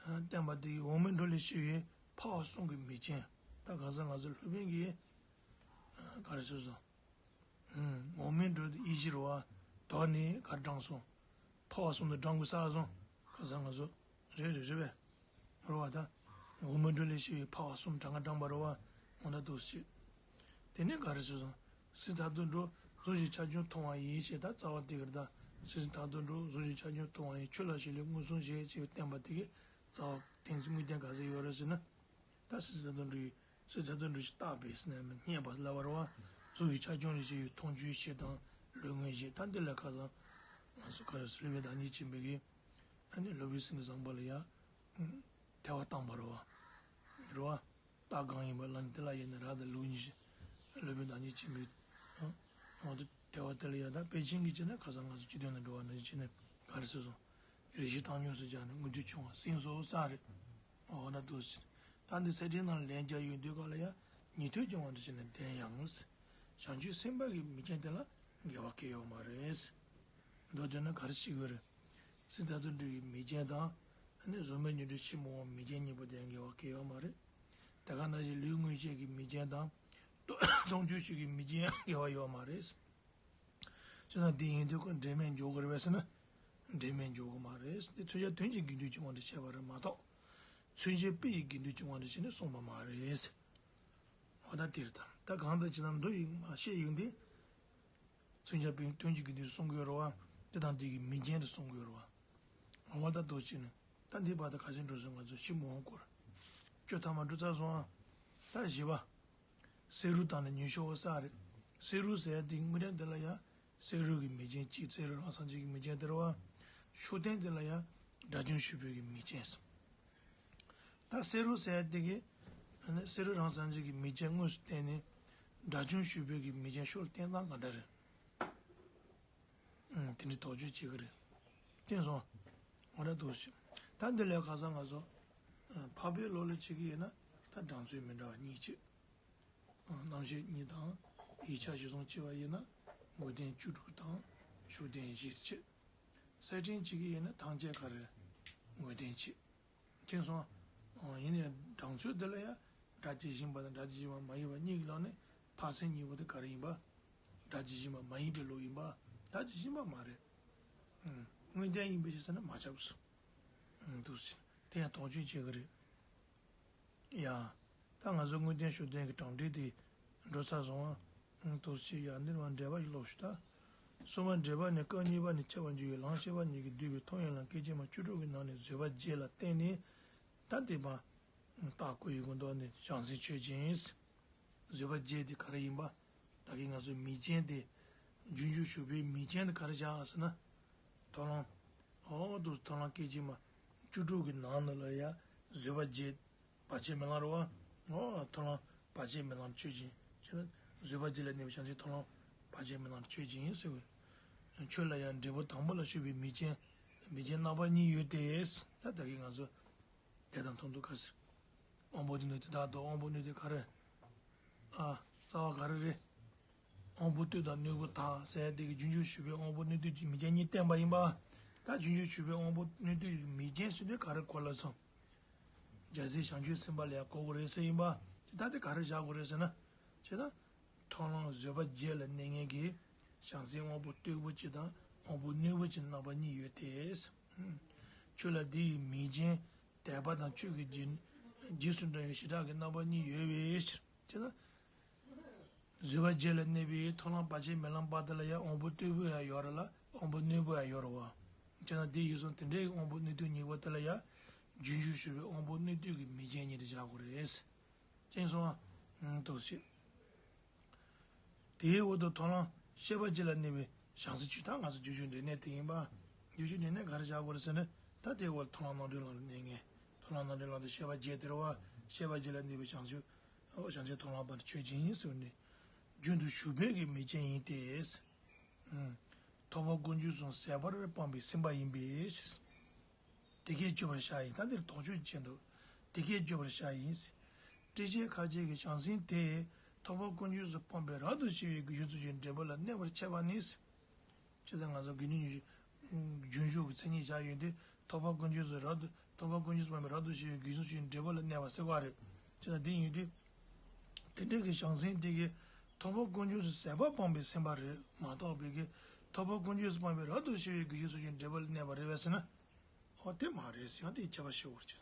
བསྟན་པ་དེ་གི་འོག་མིན་འགྲོ་ལས་སྐྱེ་བའི་འཕགས་པ་གསུམ་གྱི་མིང་ཅན། ད་གང་ཟག་ང་ཚོ་སློབ་དཔོན་གྱིས། ག་རེ་ཟེར་སོང་། འོག་མིན་འགྲོ་དེ་དབྱེ་གཞིར་བ། དོར་ནས་ག་རེ་དྲངས་སོང་། འཕགས་པ་གསུམ་དུ་བགྲང་དགོས་ས་སོང་། གང་ཟག་ང་ཚོ། རེད་རེད་རེད་པས། རེད་བ་ད། འོག་མིན་འགྲོ་ལས་སྐྱེ་བའི་འཕགས་པ་གསུམ་གྲངས་ཀ་བགྲངས་པ་རེད་བ། འོ་ན་འདུག་སེ་བྱེད། དེ་ནས་ག་རེ་ཟེར་སོང་། སྲིད་མཐར་ཐུག་འགྲོ་གཟུགས་ཀྱི་ཆ་ཁྱབ་མཐོང་བ་ཡིན་ཞེས་ད་རྩ་བ་དེ་གར་ད། སྲིད་མཐར་ཐུག་འགྲོ་གཟུགས་ཀྱི་ཆ་ཁྱབ་མཐོང་བ་ཡིན་ཆོས་ལ་ཞེན་ལས་མངོན་སུམ་ཞེས་བྱས་པའི་བསྟན་པ་དེ་གའི་རྩ་བ་དེ་ཚོ་དངོས་བསྟན་ག་ཚོད་ཡོད་རེད་ཟེར་ན། ད་སྲིད་རྩེ་མཐའ་དོན་གྲུབ་ཀྱིས་སྲིད་རྩེ་མཐའ་དོན་གྲུབ་ཀྱིས་བརྟགས་པས་ཟེར་ནས་བསྙད་པ་ལབ་པ་རེད་བ། གཟུགས་ཀྱི་ཆ་ཁྱོངས་ལས་སྐྱེས་པའི་མཐོང་ཆོས་སྤྱི་དང་ལུས་དངོས་སྤྱི། ད་འདི་ལ་ཁ་སང་ང་ཚོ་ག་རེ་ཟེར། སློབ་དཔོན་བདག་ཉིད་ཆེན་པོ་གིས་ཨ་ནི་སློབ་དཔོན་སེང་གེ་བཟང་པོ་ལ་ཡ་ཐལ་བ་བཏང་བ་རེད་བ། རེད་བ། རྟགས་གང་ཡིན་པ་ལ་ནི་དེ་ལ་ཡིན་ན་ར་དང་ལུག་གཉིས་ཤིག་སློབ་དཔོན་བདག་ཉིད་ཆེན་པོས་ཨ་འོ་དེ་དེ་བ་དེ་ལ་ཡ། ད་དཔེ་ཅན་གྱི་བྱས་ན་ཁ་སང་ང་ཚོ་སྤྱི་དོན་ནང་འགྲོ་བ་ནང་བཞིན་བྱས་ནས་ག་རེ་ཟེར་སོང་། རེ་ཞིག་བཏང་སྙོམས་སུ་སྦྱར་ནས་མངོན་དུ་བྱུང་བ་སེམས་སོ་ས་རེད། འོ་ན་དུ་ཟེར། ད་འདི་གསེར་ཕྲེང་ནང་ལ་ལན་རྒྱག་ཡོང་དུས་ག་ལ་ཡ་ཉན་ཐོས་ཀྱི་དབང་དུ་བྱས་ནས་བདེན་ཡང་། བྱང་ཆུབ་སེམས་དཔའ་གི་མིང་ཅན་དེ་ལ་འགལ་བ་གང་ཡོད་མ་རེད། མདོར་བསྡུས་ན་ག་རེ་བྱེད་དགོས་རེད། སྲིད་རྩེ་མཐའ་དོན་གྲུབ་ཀྱི་མིང་ཅན་དང་། ཨ་ནི་གཟུགས་མེད་མྱུར་འགྲོའི་ཕྱིར་མི་འོང་མིང་ཅན་གཉིས་པོ་དེ་འགལ་བ་གང་ཡོད་མ་རེད། དེ་ག་ནང་བཞིན་ལུས་དངོས་སྤྱི་གི་མིང་ཅན་དང་། མཐོང་ཆོས་སྤྱི་གི་མིང་ཅན་འགལ་བ་ཡོད་མ་རེད། བྱས་ཙང་འདི་ཡིན་དུས་ཁོ་འབྲེལ་མེད་འཇོག་དགོས་རེད་པས་ཟེར་ན། འབྲེལ་མེད་འཇོག་དགོས་མ་རེད། འདི་མཚོན་བྱ་དོན་གྱི་དགེ་འདུན་གྱི་དབང་དུ་བྱས་པ་རེད་མ་གཏོགས། མཚོན་བྱེད་དཔེ་ཡི་དགེ་འདུན་གྱི་དབང་དུ་བྱས་ནས་གསུངས་པ་མ་རེད། འོ་ད་དེ་རེད་དམ། ད་གང་ལྟར་བྱས་ན་མདོ་ཡི་མ་བཤད་ཡོང་དུས། མཚོན་བྱ་དཔེ་དོན་གྱི་དགེ་འདུན་གསུང་དགོས་རེད་བ། དེ་དང་དེ་གི་མིང་ཅན་དུ་གསུང་དགོས་རེད་བ། འོ་ད་དོ་བྱས་ནས། ད་འདི་བར་དུ་ག་ཚོད་འགྲོ་སོང་། ང་ཚོ་ཕྱི་མ་འོངས་སྐོར། བཅུ་ཐམ་པ་འགྲོ་ཚར་སོང་ཨ། ད་བཞི་པ། བསེ་རུ་དང་ནི་ཉུལ་ཤོག་ས་རེད། བསེ་རུ་ཟེར་ཡ་དེ་དངོས་དོན་དེ་ལ་ཡ། བསེ་རུ་གི་མིང་ཅན་གཅིག་བསེ་རུ་རང་སངས་རྒྱས་ཀྱི་མིང་ཅན་དེ་རེད་བ། ཤུགས་བསྟན་དེ་ལ་ཡ། དགྲ་བཅོམ་ཞུགས་པའི་གི་མིང་ཅན་སོང་། ད་བསེ་རུ་ཟེར་ཡ་དེ་གི། ཨ་ནི་བསེ་རུ་རང་སངས་རྒྱས་ཀྱི་མིང་ཅན་དངོས་སུ་བསྟན་ནས། དགྲ་བཅོམ་ཞུགས་པའི་གི་མིང་ཅན་ཤུགས་ལ་བསྟན་སྟངས་ག་འདྲ་རེད། ཨང་། དེ་འདྲའི་དོགས་གཅོད་བྱེད་ཀྱི་རེད། བསྟན་སོང་། འོ་ན་འདུག་ཞུ། ད་འདི་ལས་ཁ་སང་ང་ཚོ། ཨ། འཕགས་པའི་ལུགས་ལ་བྱེད་ཀྱི་ཡིན་ན་ད་སྦྲང་ཚུལ་མི་འདྲ་བ་གཉིས་བྱེད། ཨ། རྣམ་ཤེས་གཉིས་དང་། ཡིག་ཆ་གཞིར་བཟུང་བྱེད་པ་ཡིན་ན་དངོས་བསྟན་བཅུ་དྲུག་དང་ཤུགས་བསྟན་བཞིར་བྱེད། གསེར་ཕྲེང་བྱེད་ཀྱི་ཡིན་ན་ཐམས་ཅད་ག་རེ། དངོས་བསྟན་བྱེད། མཁྱེན་སོང་། ཨོ། ཡིན་ནའི་སྦྲང་ཚུལ་འདི་ལ་ཡང་སྒྲ་ཇི་བཞིན་པ་དང་སྒྲ་ཇི་བཞིན་པ་མ་ཡིན་པ་གཉིས་ཀྱི་ལམ་ནས་འཕགས་སེང་གཉིས་པོ་དེ་ག་རེ་ཡིན་པ། སྒྲ་ཇི་བཞིན་པ་མ་ཡིན་པའི་ལུགས་ཡིན་པ། སྒྲ་ཇི་བཞིན་པ་མ་རེད། ཨུམ། དངོས་བསྟན་ཡིན་པའི་ཕྱིར་ཟེར་ན་མ་ཁྱབ་སོང་། ཨུམ། འདུག་སེ་དེ་ཡང་དོགས་གཅོད་བྱེད་ཀྱི་རེད། ཡ། ད་ང་ཚོ་དངོས་བསྟན་ཤུགས་བསྟན་གྱི་གྲངས་འདྲེན་དེ་འགྲོ་ཚར་སོང་ཨ། ཨང་། དུ་ཞིག་ཡང་འདིར་མ་འགྲེལ་པ་ཞིག་ཀློག་ཞུ་ད། གསུམ་པ་འགྲེལ་པ་ནི་སྐབས་གཉིས་པ་ནས་ཁྱབ་པར་འགྱུར་བའི་ལམ་ཤེས་པ་ཉིད་ཀྱིས་བསྡུས་པའི་ཐུགས་ཡོད་ལ་སྐད་ཅིག་མ་བཅུ་དྲུག་གི་ནང་ནས་བཟོད་པ་བརྒྱད་ལ་བརྟེན་ནས། ད་དེ་མ། རྟགས་བསྐུལ་ཡི་གུ་མདོ་ནས་བྱང་སེམས་ཆོས་ཅན། བཟོད་པ་བརྒྱད་དེ་ག་རེ་ཡིན་པ། ད་གིན་ང་ཚོའི་མིང་ཅན་དེ། རྒྱུན་འཇུག་ཞུགས་པའི་མིང་ཅན་དེ་ག་རེ་བཞག་ཟེར་ན། མཐོང་ལམ། འོ་འདུག་མཐོང་ལམ་སྐད་ཅིག་མ། བཅུ་དྲུག་གི་ནང་ན་ལ་ཡ། བཟོད་པ་བརྒྱད། བར་ཆད་མེད་ལམ་རེད་བ། འོ་མཐོང་ལམ་བར་ཆད་མེད་ལམ་ཆོས་ཅན། ཅེ་ན། བཟོད་པ་བརྒྱད་ལ་གནས་པའི་བྱང་ཆུབ་མཐོང་ལམ་བར་ཆད་མེད་ལམ་ཆོས་ཅན་ཟེར་བ། ཆོས་ལ་ཡང་འབྲས་བུ་དང་པོ་ལ་ཞུགས་པའི་མིང་ཅན། མིང་ཅན་རྣམ་པ་གཉིས་ཡོད་དེ། ད་ད་གིན་ང་ཚོ། དེ་དང་མཐུན་དུ་ག་རེ་ཟེར། དབང་པོ་དེ་ནི་དེ་དག་ཏུ་དབང་པོ་སྣོད་དུ་ག་རེ། ཨ། རྩ་བ་ག་རེ་རེད། དབང་པོ་སྟོབས་དང་སྣོད་པོ་དག་ཟེར་དེ་གི་རྒྱུན་འཇུག་ཞུགས་པའི་དབང་པོ་སྣོད་དུ་གི་མིང་ཅན་གཉིས་བསྟན་པ་ཡིན་པ། ད་རྒྱུན་འཇུག་ཞུགས་པའི་དབང་པོ་སྣོད་དུ་གི་མིང་ཅན་ཟེར་དུས་ག་རེ་གོ་ལ་སོང་། རྒྱལ་སྲས་བྱང་ཆུབ་སེམས་དཔའ་ལ་ཡང་གོ་དགོས་རེད་ཟེར་ཡིན་པ། ད་དེ་ག་རེ་བཞག་དགོས་རེད་ཟེར་ན། བྱས་ན། མཐོང་ལམ་བཟོད་པ་བརྒྱད་ལ་གནས་མཁན་གྱི། བྱང་སེམས་དབང་པོ་སྟོབས་པོ་གཅིག་དང་དབང་པོ་སྣོད་པོ་གཅིག་རྣམ་པ་གཉིས་ཡོད་དེ། ཆོས་ལ་དེ་ཡི་མིང་ཅན། དད་པ་དང་ཆོས་ཀྱི་རྗེས། རྗེས་སུ་འབྲང་བའི་བྱེ་བྲག་གི་རྣམ་པ་གཉིས་ཡོད་པའི་ཕྱིར། བྱས་ན། བཟོད་པ་བརྒྱད་ལ་གནས་པའི་མཐོང་ལམ་བར་ཆད་མེད་ལམ་པ་དེ་ལ་ཡང་དབང་པོ་སྟོབས་པོ་ཡང་ཡོད་རེད་ལ་དབང་པོ་སྣོད་པོ་ཡང་ཡོད་རེད་བ། བྱས་ན་དེ་ཡིན་སོང་དེ་འདྲའི་དབང་པོ་སྣོད་དུ་གཉིས་པོ་དེ་ལ་ཡང་རྒྱུན་ཞུགས་ཞུགས་པའི་དབང་པོ་སྣོད་དུ་གི་མིང་ཅན་གཉིས་དེ་བཞག་དགོས་རེད། ཅན་སོང་ཨ། འདུག་སེ། དེའི་འོག་ཏུ་མཐོང་ལམ་ཤེས་པ་བརྒྱད་ལ་གནས་པའི་བྱང་སེམས་ཆོས། ད་ང་ཚོ་རྒྱུན་ཞུགས་འབྲས་གནས་དེ་ཡིན་པ། རྒྱུན་ཞུགས་འབྲས་གནས་ག་རེ་བཞག་དགོས་རེད་ཟེར་ན། ད་དེའི་འོག་མཐོང་ལམ་རྣམ་འགྲེལ་ལམ་ལ་གནས་ངེས། མཐོང་ལམ་རྣམ་འགྲེལ་ལམ་དུ་ཤེས་པ་བརྒྱད་དེ་རེད་བ། ཤེས་པ་བརྒྱད་ལ་གནས་པའི་བྱང་ཆུབ། འོ་བྱང་ཆུབ་མཐོང་ལམ་པ་ནི་ཆོས་ཅན་ཟེར་ནས། རྒྱུན་དུ་ཞུགས་པའི་གི་མིང་ཅན་ཡིན་ཏེ། ཐོག་མ་ཀུན་འབྱུང་གསུམ་ཟད་པར་སྤངས་པའི་སེམས་དཔའ་ཡིན་པས། དེ་སྐད་བརྗོད་པར་བྱ་ཡིན། ད་འདིར་དོགས་གཅོད་བྱས་འདུག་དེ་སྐད་བརྗོད་པར་བྱ་ཡིན། སྤྲོས་བཅས་ཁ་ཅིག་གིས་བྱང་སེམས་དེ་ཐོག་མ་ཀུན་འབྱུང་གསུམ་སྤངས་པའི་རབ་ཏུ་ཕྱེ་བའི་རྒྱུད་གཞིར་གྱུར་ཅིང་འབྲས་བུ་ལ་གནས་པར་འཆད་པ་ནི། ཅེས་ང་ཚོ་དགེ་འདུན་ཉི་ཤུ་རྒྱུན་ཞུགས་ཀྱི་མཚན་ཉིད་བཞག་ཡོད་དེ། ཐོག་མ་ཀུན་འབྱུང་གསུམ་རབ་ཏུ། ཐོག་མ་ཀུན་འབྱུང་གསུམ་སྤངས་པའི་རབ་ཏུ་ཕྱེ་བའི་རྒྱུད་གཞིར་གྱུར་ཅིང་འབྲས་བུ་ལ་གནས་པ་ཟེར་བ་རེད། ཅེས་དེ་ཡིན་དུས། དེ་འདྲའི་གི་བྱང་སེམས་དེ་གི་ཐོག་མ་ཀུན་འབྱུང་གསུམ་ཟད་པར་སྤངས་པའི་སེམས་དཔའ་རེད་མ་གཏོགས་པའི་གི། ཐོག་མ་ཀུན་འབྱུང་གསུམ་སྤངས་པའི་རབ་ཏུ་ཕྱེ་བའི་རྒྱུད་གཞིར་གྱུར་ཅིང་འབྲས་བུ་ལ་གནས་པ་རེད་པས་ཟེར་ན། འོ་དེ་མ་རེད་ཟེར་ཡང་དེའི་ཁྱད་པར་ཤེས་དགོས་ཀྱི།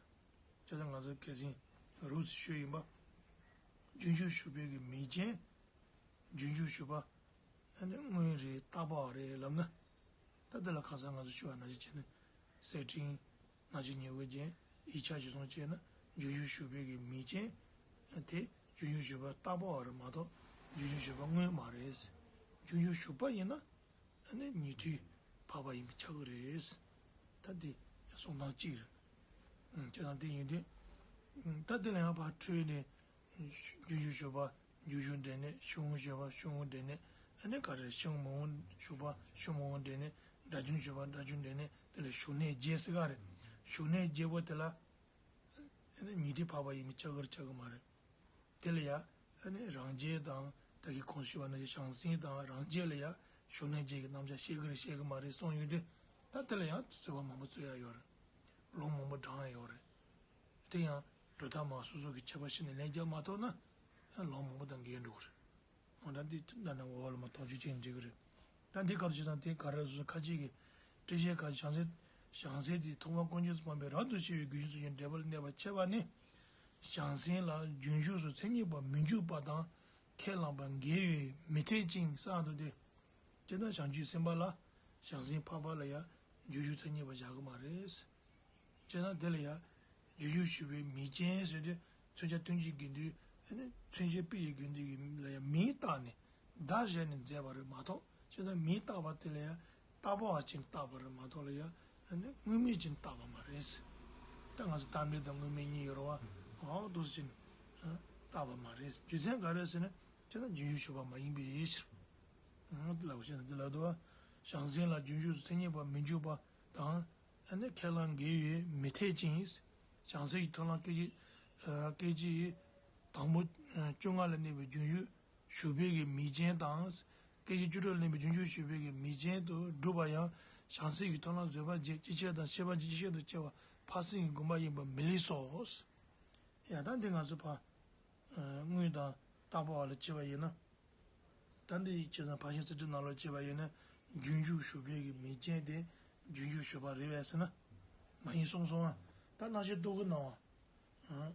བྱས་ཙང་ང་ཚོ་སྐད་ཆེན་རུས་སུ་ཤོད་ཡིན་པ། རྒྱུན་ཞུགས་ཞུགས་པའི་གི་མིང་ཅན། རྒྱུན་ཞུགས་ཞུགས་པ། ཨ་ནི་དངོས་རེད་རྟག་པ་རེད་ལབ་ན། ད་འདི་ལ་ཁ་སང་ང་ཚོ་ཞུ་བ་ནང་བཞིན་བྱས་ན། གསེར་ཕྲེང་། རྣམ་ཤེས་ཉེར་དགུ་ཅན། ཡིག་ཆ་གཞིར་བཟུང་བྱས་ན། རྗེས་འཇུག་ཞུགས་པའི་གི་མིང་ཅན་དེ་རྗེས་འཇུག་ཞུགས་པ་རྟག་པ་བ་རེད་མ་གཏོགས་རྗེས་འཇུག་ཞུགས་པ་དངོས་མ་རེད། རྗེས་འཇུག་ཞུགས་པ་ཡིན་ན་ཨ་ནི་ཉེ་དུས་འཕགས་པ་ཡིན་པས་ཁྱབ་ཀྱི་རེད། ད་འདི་གསུང་སྟངས་གཅིག་རེད། བྱས་ཙང་དེ་ཡིན་དུས། ད་དེ་ལ་ཡང་ཕར་འཕྲོས་ནས། རྗེས་འཇུག་ཞུགས་པ་རྗེས་འཇུག་འབྲས་གནས། ཕྱི་མ་ཞུགས་པ་ཕྱི་མ་འབྲས་གནས། ཨ་ནི་ག་རེ་ཕྱི་མ་ཞུགས་པ་ཕྱི་མ་འབྲས་གནས། དགྲ་བཅོམ་ཞུགས་པ་དགྲ་བཅོམ་འབྲས་གནས། དེ་ལ་ཞུགས་གནས་བརྒྱད་ཟེར་ག་རེད། ཞུགས་གནས་བརྒྱད་པོ་དེ་ལ། ཨ་ནི་ཉེ་དུས་འཕགས་པ་ཡིན་པས་ཁྱབ་ཀྱི་རེད་ཁྱབ་ཀྱི་མ་རེད། དེ་ལ་ཡ། ཨ་ནི་རང་རྒྱལ་དང་ད་གིན་གོང་ཞུས་པ་ནང་བཞིན་བྱང་སེམས་དང་རང་རྒྱལ་ལ་ཡ། ཞུགས་གནས་བརྒྱད་ཀྱི་རྣམ་གཞག་བཤད་ཀྱི་རེད་བཤད་ཀྱི་མ་རེད་གསུངས་ཡོང་དུས། ད་དེ་ལ་ཡང་རྩོད་པ་མང་པོ་རྩོད་ཡ་ཡོད་རེད། ལུང་མང་པོ་དྲངས་ཡ་ཡོད་རེད། དེ་ཡང་སྒྲུབ་ཐབས་མ་སོ་སོ་གི་ཁྱད་པར་ཕྱེ་ནས་ལན་རྒྱག་མ་ཐུབ་ན། ཡང་ལུང་མང་པོ་དང་འགལ་འགྲོ་གི་རེད། འོ་ད་འདི་ད་ནང་འོག་ལ་མ་ཐག་གཅོད་བྱས་ནས་འགྲིག་གི་རེད། ད་འདི་ག་རེ་བྱེད་དང་དེ་ག་རེ་སོ་སོ་ཁ་ཅིག་གིས། སྤྲོས་བྲལ་ཁ་ཅིག་བྱང་སེམས། བྱང་སེམས་དེ་ཐོག་མར་དཀོན་མཆོག་གསུམ་སྤངས་པའི་རབ་ཏུ་ཕྱེ་བའི་སྒོ་གསུམ་ཚུལ་བཞིན་འབྲེལ་པར་གནས་པར་འཆད་པ་ནི། བྱང་སེམས་ལ་རྗེས་འཇུག་སོགས་མཚན་ཉིད་པ་མི་འཇུག་པ་དང་ཁས་བླངས་པ་འགལ་བས་མི་འཐད་ཅིང་གསུངས་འདུག་སྟེ། ཇི་ལྟར་བྱང་ཆུབ་སེམས་དཔའ་ལ་བྱང་སེམས་འཕགས་པ་ལ་ཡང་རྗེས་འཇུག་མཚན་ཉིད་པ་བཞག་གི་མ་རེད། བྱས་ཙང་དེ་ལ་ཡང་རྗེས་འཇུག་ཞུགས་པའི་མིང་ཅན་ཟེར་ཏེ་མཚོན་བྱ་དོན་གྱི་དགེ་འདུན། ཨ་ནི་མཚོན་བྱ་དཔེ་ཡི་དགེ་འདུན་གྱི་ལ་ཡང་མིང་བཏགས་ནས་བརྡ་བཞག་ནས་མཛད་པ་རེད་མ་གཏོགས། བྱས་ཙང་མིང་བཏགས་པ་དེ་ལ་ཡང་བཏགས་པ་བ་ཅན་བཏགས་པ་རེད་མ་གཏོགས་ལ་ཡང་ཨ་ནི་དངོས་མེད་ཅན་བཏགས་པ་མ་རེད། ད་ང་ཚོ་བཏགས་མིང་དང་དངོས་མེད་གཉིས་ཡོད་རེད་བ། འོ་འདུག་སེ་བྱས་ནས་བཏགས་པ་མ་རེད། རྒྱུ་མཚན་ག་རེ་ཟེར་ན། བྱས་ཙང་རྗེས་འཇུག་ཞུགས་པ་མ་ཡིན་པའི་ཕྱིར། ལབ་བྱས་ན་འདི་ལ་དུ་བ། བྱང་སེམས་ལ་རྗེས་འཇུག་སོགས་མཚན་ཉིད་པ་མི་འཇུག་པ་དང་། ཨ་ནི་ཁས་བླངས་འགལ་བས་མི་འཐད་ཅིང་། བྱང་སེམས་ཀྱི་ཐོབ་ལམ་སྐད་ཅིག་སྐད་ཅིག་དང་པོ་བཅོ་ལྔ་ལ་གནས་པའི་རྗེས་འཇུག་ཞུགས་པའི་གི་མིང་ཅན་དང་། སྐད་ཅིག་བཅུ་དྲུག་ལ་གནས་པའི་རྗེས་འཇུག་ཞུགས་པའི་གི་མིང་ཅན་དུ་སྒྲུབ་པ་ཡང་། བྱང་སེམས་ཀྱི་ཐོབ་ལམ་བཟོད་པ་བརྒྱད་ཅིག་ཤོས་དང་ཤེས་པ་བརྒྱད་ཅིག་ཤོས་དང་བཅས་པ་འཕགས་སེང་གི་དགོངས་པ་ཡིན་པ་མི་ལེགས་སོ། ཡ་ད་འདི་ང་ཚོ་ཕ། དངོས་དང་བཏགས་པ་བ་ལ་བྱས་པ་ཡིན་ན། ད་འདི་ཡི་བྱས་ཙང་ཕར་ཕྱིན་ཚིག་འགྲེལ་ནང་ལོགས་བྱས་པ་ཡིན་ན། རྗེས་འཇུག་ཞུགས་པའི་གི་མིང་ཅན་དེ་རྗེས་འཇུག་ཞུགས་པ་རེད་པས་ཟེར་ན། མ་ཡིན་གསུངས་སོང་ཨ། ད་རྣམ་བཤད་རྟོག་གེ་སྣང་བ།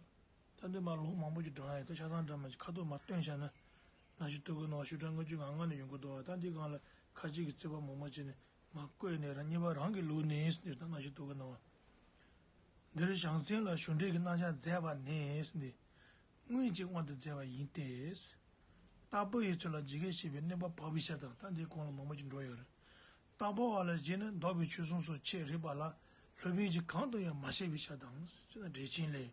ད་འདི་མ་ལུང་མང་པོ་ཅིག་དྲངས་ཡ་ད་ཆ་ཚང་འདྲ་མ་ཅིག་ཁ་ཐུག་མ་སྟོན་བྱས་ན། རྣམ་བཤད་རྟོག་གེ་སྣང་བ་ཞེ་དྲག་ལྔ་བཅུ་ང་ལྔ་ནས་ཡོང་གི་འདུག་བ། ད་འདི་སྒང་ལ་ཁ་ཅིག་གིས་རྩོད་པ་མང་པོ་བྱས་ནས་མ་བཀོད་ནས་རང་ཉན་པ་རང་གི་ལུགས་ནས་འདིར་ད་རྣམ་བཤད་རྟོག་གེ་སྣང་བ། འདིར་བྱང་སེམས་ལ་ཞུགས་འབྲས་ཀྱི་རྣམ་གཞག་མཛད་པ་ནི་འདི། སྔོན་གྱི་དབང་དུ་མཛད་པ་ཡིན་ཏེ། རྟག་པ་ཡི་ཚུལ་ལ་ཇི་སྐད་བཤད་པའི་གནོད་པ་བབས་པའི་ཕྱིར་དང་། ད་འདིའི་གོང་ལ་མང་པོ་ཅིག་འགྲོ་ཡོད་རེད། རྟག་པ་བ་ལ་བཞེད་ནས་ལྡོག་པའི་ཆོས་གསུམ་སོགས་ཆེས་རིགས་པ་ལ་སློབ་དཔོན་གྱིས་གང་དུ་ཡང་མ་བཤད་པའི་ཕྱིར་དང་། ཅེས་ན་འགྲེལ་ཆེན་ལས།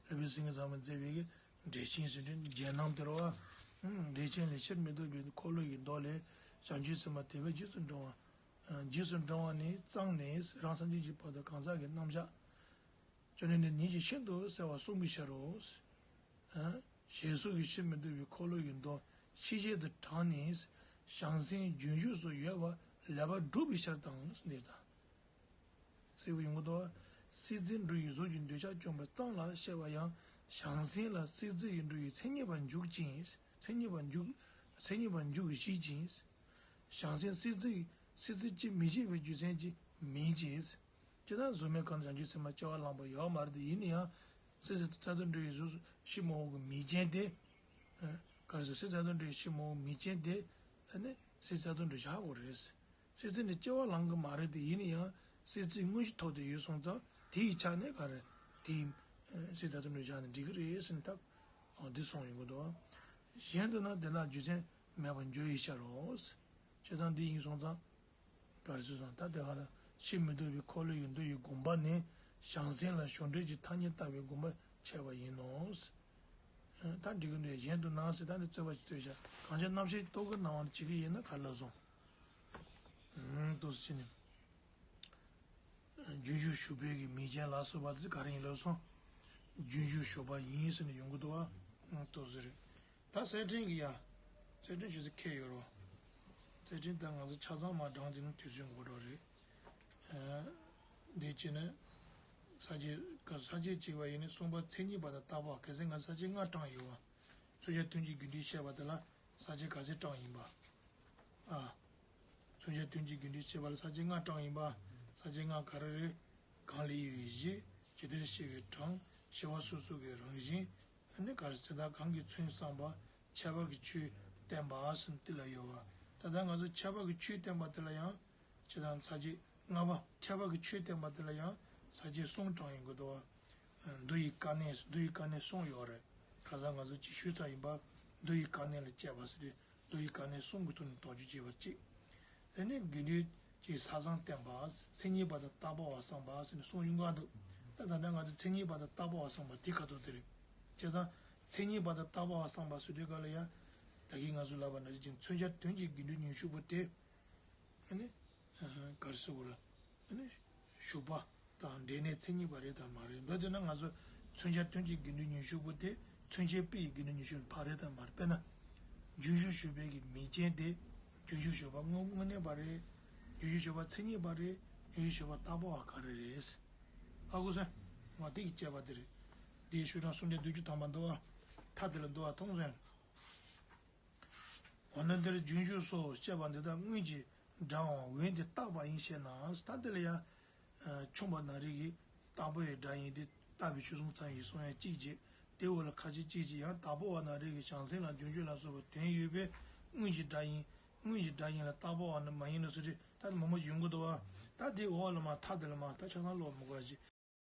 སློབ་དཔོན་སེང་གེ་བཟང་པོས་མཛད་པའི་འགྲེལ་ཆེན་ཟེར་དུས་རྒྱན་རྣམས་དེ་རེད་བ། འགྲེལ་ཆེན་ལས་ཕྱིར་མི་ལྡོག་པའི་འཁོར་ལོ་ཡི་མདོ་ལས། བྱང་ཆུབ་སེམས་དཔའ་དད་པས་རྗེས་སུ་འབྲང་བ། རྗེས་སུ་འབྲང་བ་ནི་གཙང་ནས་རང་སངས་རྒྱས་ཀྱི་བར་དུ་གང་ཟག་གི་རྣམ་གཞག་ཅོ་ནེ་ནི་ཉིད་ཀྱིས་ཤིན་ཏུ་གསལ་བར་གསུངས་པའི་ཕྱིར་རོ། ཞེས་སོགས་ཀྱིས་ཕྱིར་མི་ལྡོག་པའི་འཁོར་ལོ་ཡི་མདོ་ཕྱི་བཤད་དུ་དྲངས་ནས། བྱང་སེམས་རྗེས་འཇུག་སོགས་ཡོད་པ་ལེགས་པར་སྒྲུབ་པའི་ཕྱིར་དང་འདིར་དང་། གསལ་པོ་ཡོང་གི་འདུག་སྲིད་རྩེར་འགྲོ་བའི་གཟུགས་ཀྱི་འདོད་ཆགས་བཅོམ་པ་ཙམ་ལ་བཤད་པ་ཡང་། བྱང་སེམས་ལ་སྲིད་རྩེ་ཡི་འགྲོ་བའི་མཚན་ཉིད་པ་འཇུག་ཅིང་། མཚན་ཉིད་པ་འཇུག་མཚན་ཉིད་པ་འཇུག་བཞི་ཅིང་། བྱང་སེམས་སྲིད་རྩེ་སྲིད་རྩེ་སྐྱེ་མི་བཞེད་པའི་རྒྱུ་མཚན་གྱིས་མིན་གྱི། ཇི་ལྟར་གཟུགས་མེད་ཁམས་བྱང་ཆུབ་སེམས་དཔའ་སྐྱེ་བ་བླངས་པ་ཡོད་མ་རེད་དེ། ཡིན་ན་ཡང་སྲིད་རྩེ་རྩ་ལྟུང་འགྲོ་བའི་གཟུགས་ཕྱི་མ་འོག་གི་མིང་ཅན་དེ། ག་རེ་ཟེར། སྲིད་རྩེ་རྩ་ལྟུང་འགྲོ་བའི་ཕྱི་མ་འོག་མིང་ཅན་དེ། ཨ་ནི་སྲིད་རྩེ་རྩ་ལྟུང་འགྲོ་བཞག་དགོས་རེད། སྲིད་རྩེ་ནས་སྐྱེ་བ་བླང་གི་མ་རེད་དེ། ཡིན་ན་ཡང་སྲིད་རྩེ་དངོས་གཞི་ཐོག་ཏུ་ཡོད་སོང་ཙང་དེ་ཡི་ཆ་ནས་ག་རེ་དེ་ཡི་སྲིད་རྩེ་རྩ་ལྟུང་འགྲོ་བཞག་ནས་འགྲིག་གི་རེད་ཟེར་ནས་ཐབས་འདི་གསུངས་ཡོང་གི་འདུག་གཞན་དུ་ན་དེ་ལ་རྒྱུ་མཚན་མེད་པར་འགྱུར་བའི་ཕྱིར་རོ། བྱས་ཙང་འདི་ཡིན་སོང་ཙང་། ག་རེ་ཟེར་སོང་། ད་དེ་ཧ་ལ་ཕྱིར་མི་ལྡོག་པའི་འཁོར་ལོ་ཡི་མདོ་ཡི་དགོངས་པ་ནི་བྱང་སེམས་ལ་ཞུགས་འབྲས་ཀྱི་ཐ་སྙད་བཏགས་པའི་དགོངས་པ་འཆད་པ་ཡིན་ནོ། ད་འགྲིག་གི་འདུག་གཞན་དུ་ན་ཟེར། ད་ནི་རྩོད་པ་ཅིག་བཏོད་བཞག་གང་ཕྱིར་རྣམ་བཤད་རྟོག་གེ་སྣང་བ་ནི་བྱེད་ཀྱི་ཡིན་ན་ག་རེ་ལབ་སོང་། འདུག་སེ་བྱས་ནས། རྗེས་འཇུག་ཞུགས་པའི་གི་མིང་ཅན་ལ་སོགས་པ་ཚོ་ག་རེ་ཡིན་ལབ་སོང་། རྗེས་འཇུག་ཞུགས་པ་ཡིན་ཟེར་ནས་ཡོང་གི་འདུག་བ། ཏོག་ཙམ་རེད། ད་གསེར་ཕྲེང་གི་ཡ། གསེར་ཕྲེང་ཞེས་སུ་ཁེལ་ཡོད་རོ། གསེར་ཕྲེང་ད་ང་ཚོ་ཆ་ཚང་མ་བགྲངས་དེ་ནི་དུས་ཚོད་འགོར་འགྲོ་རེད། འདི་བྱས་ན། ས་བཅད་ས་བཅད་གཅིག་པ་ཡིན་ནི་གསུངས་པ་མཚན་ཉིད་པ་དང་རྟག་པ། གལ་སྲིད་ང་ས་བཅད་ལྔ་བགྲངས་ཡོད་བ། མཚོན་བྱ་དོན་གྱི་རྒྱུ་འགྲེལ་བཤད་པ་དེ་ལ་ས་བཅད་ག་ཚད་བགྲངས་ཡིན་པ། ཨ། མཚོན་བྱ་དོན་གྱི་རྒྱུ་འགྲེལ་བཤད་པ་ལ་ས་བཅད་ལྔ་བགྲངས་ཡིན་པ། ས་བཅད་ལྔ་ག་རེ་རེད། གང་ལ་དབྱེ་བའི་གཞི། ཇི་ལྟར་ཤེས་པའི་གྲངས། ཤེས་པ་སོ་སོ་གི་རང་བཞིན། ཨ་ནི་ག་རེ་ཟེར། ད་གང་གིས་མཚོན་བསམ་པ། ཁྱད་པར་གྱི་ཆོས་བསྟན་པ་ཟེར་དེ་ལ་ཡོད་བ། ད་ལྟ་ང་ཚོ་ཁྱད་པར་གྱི་ཆོས་བསྟན་པ་དེ་ལ་ཡང་། ཇི་ལྟར་ས་བཅད་ལྔ་པ་ཁྱད་པར་གྱི་ཆོས་བསྟན་པ་དེ་ལ་ཡང་ས་བཅད་གསུམ་བགྲངས་ཡོང་གི་འདུག་བ། མདོ་ཡི་དཀའ་གནད། མདོ་ཡི་དཀའ་གནད་གསུམ་ཡོད་རེད། ཁ་སང་ང་ཚོ་ཅིག་ཞུས་ཚར་ཡིན་པ། མདོ་ཡི་དཀའ་གནད་ལ་དཔྱད་པ་ཟེར་དུས་མདོ་ཡི་དཀའ་གནད་གསུམ་གྱི་ཐོག་ནས་དོགས་གཅོད་བྱེད་པ་གཅིག་དེ་ནས་དགེ་འདུན་གྱི་ས་བཟང་བསྟན་པ། མཚན་ཉིད་པ་དང་བརྟག་པ་བ་བསམ་པ་ཟེར་ནས་གསུམ་ཡོང་གི་འདུག་ད་ད་ལྟ་ང་ཚོ་མཚན་ཉིད་པ་དང་བརྟག་པ་བ་བསམ་པ་དེ་ཁ་ཐོག་དེ་རེད། བྱས་ཙང་མཚན་ཉིད་པ་དང་བརྟག་པ་བ་བསམ་པ་ཟེར་དུས་ག་ལ་ཡ། ད་གིན་ང་ཚོ་ལབ་པ་ནང་བཞིན་མཚོན་བྱ་དོན་གྱི་དགེ་འདུན་ཉི་ཤུ་པོ་དེ། ཨ་ནི། ག་རེ་ཟེར་དགོས་རེད། ཨ་ནི། ཞུགས་པ་དང་འབྲས་གནས་མཚན་ཉིད་པ་རེད་དམ་མ་རེད། མདོར་བསྡུས་ན་ང་ཚོ་མཚོན་བྱ་དོན་གྱི་དགེ་འདུན་ཉི་ཤུ་པོ་དེ་མཚོན་བྱེད་དཔེ་ཡི་དགེ་འདུན་ཉི་ཤུ་ཕ་རེད་དམ་མ་རེད། དཔེར་ན། རྒྱུན་ཞུགས་ཞུགས་པའི་གི་མིང་ཅན་དེ། རྒྱུན་ཞུགས་ཞུགས་པ་དངོས་དངོས་གནས་པ་རེད། རྒྱུན་ཞུགས་ཞུགས་པ་མཚན་ཉིད་པ་རེད། རྒྱུན་ཞུགས་ཞུགས་པ་བརྟག་པ་བ་ག་རེ་རེད། ཧ་གོ་སོང་། ང་དེ་གི་དཔྱད་པ་དེ་རེད། དེའི་ཤོག་གྲངས་སུམ་བརྒྱ་བདུན་ཅུ་ཐམ་པ་འདུག་ཨ། མཐའ་དེ་ལ་འདུག་ཨ། མཐོང་སོང་། འོ་ན་འདིར་རྒྱུན་ཞུགས་སོགས་བཤད་པ་འདི་དག་དངོས་ཀྱི་སྒྲའམ་འོན་ཏེ་བརྟག་པ་ཡིན་ཞེ་ན། ད་འདི་ལ་ཡང་། མཆོངས་པ་ན་རེ་གི་བརྟག་པའི་སྒྲ་ཡིན་ཏེ། བརྟག་པའི་ཆོས་གསུམ་ཚང་བའི་གསུང་ཡང་གཅིག་བྱས། དེ་འོག་ལ་ཁ་ཅིག་གཅིག་བྱས་ཡང་དག་པ་བ་ན་རེ་གི་བྱང་སེམས་ལ་རྒྱུན་ཞུགས་ལ་སོགས་པའི་དོན་ཡོད་པས་དངོས་ཀྱི་སྒྲ་ཡིན། དངོས་ཀྱི་སྒྲ་ཡིན་ལ་བརྟག་པ་བ་ན་མ་ཡིན་ནོ་ཟེར་ཏེ་ད་མང་པོ་ཡོང་གི་འདུག་བ། ད་དེ་འོག་ལ་མ་མཐའ་དེ་ལ་མ་ད་ཆ་ཚང་ཀློག་མི་དགོས་ཅིག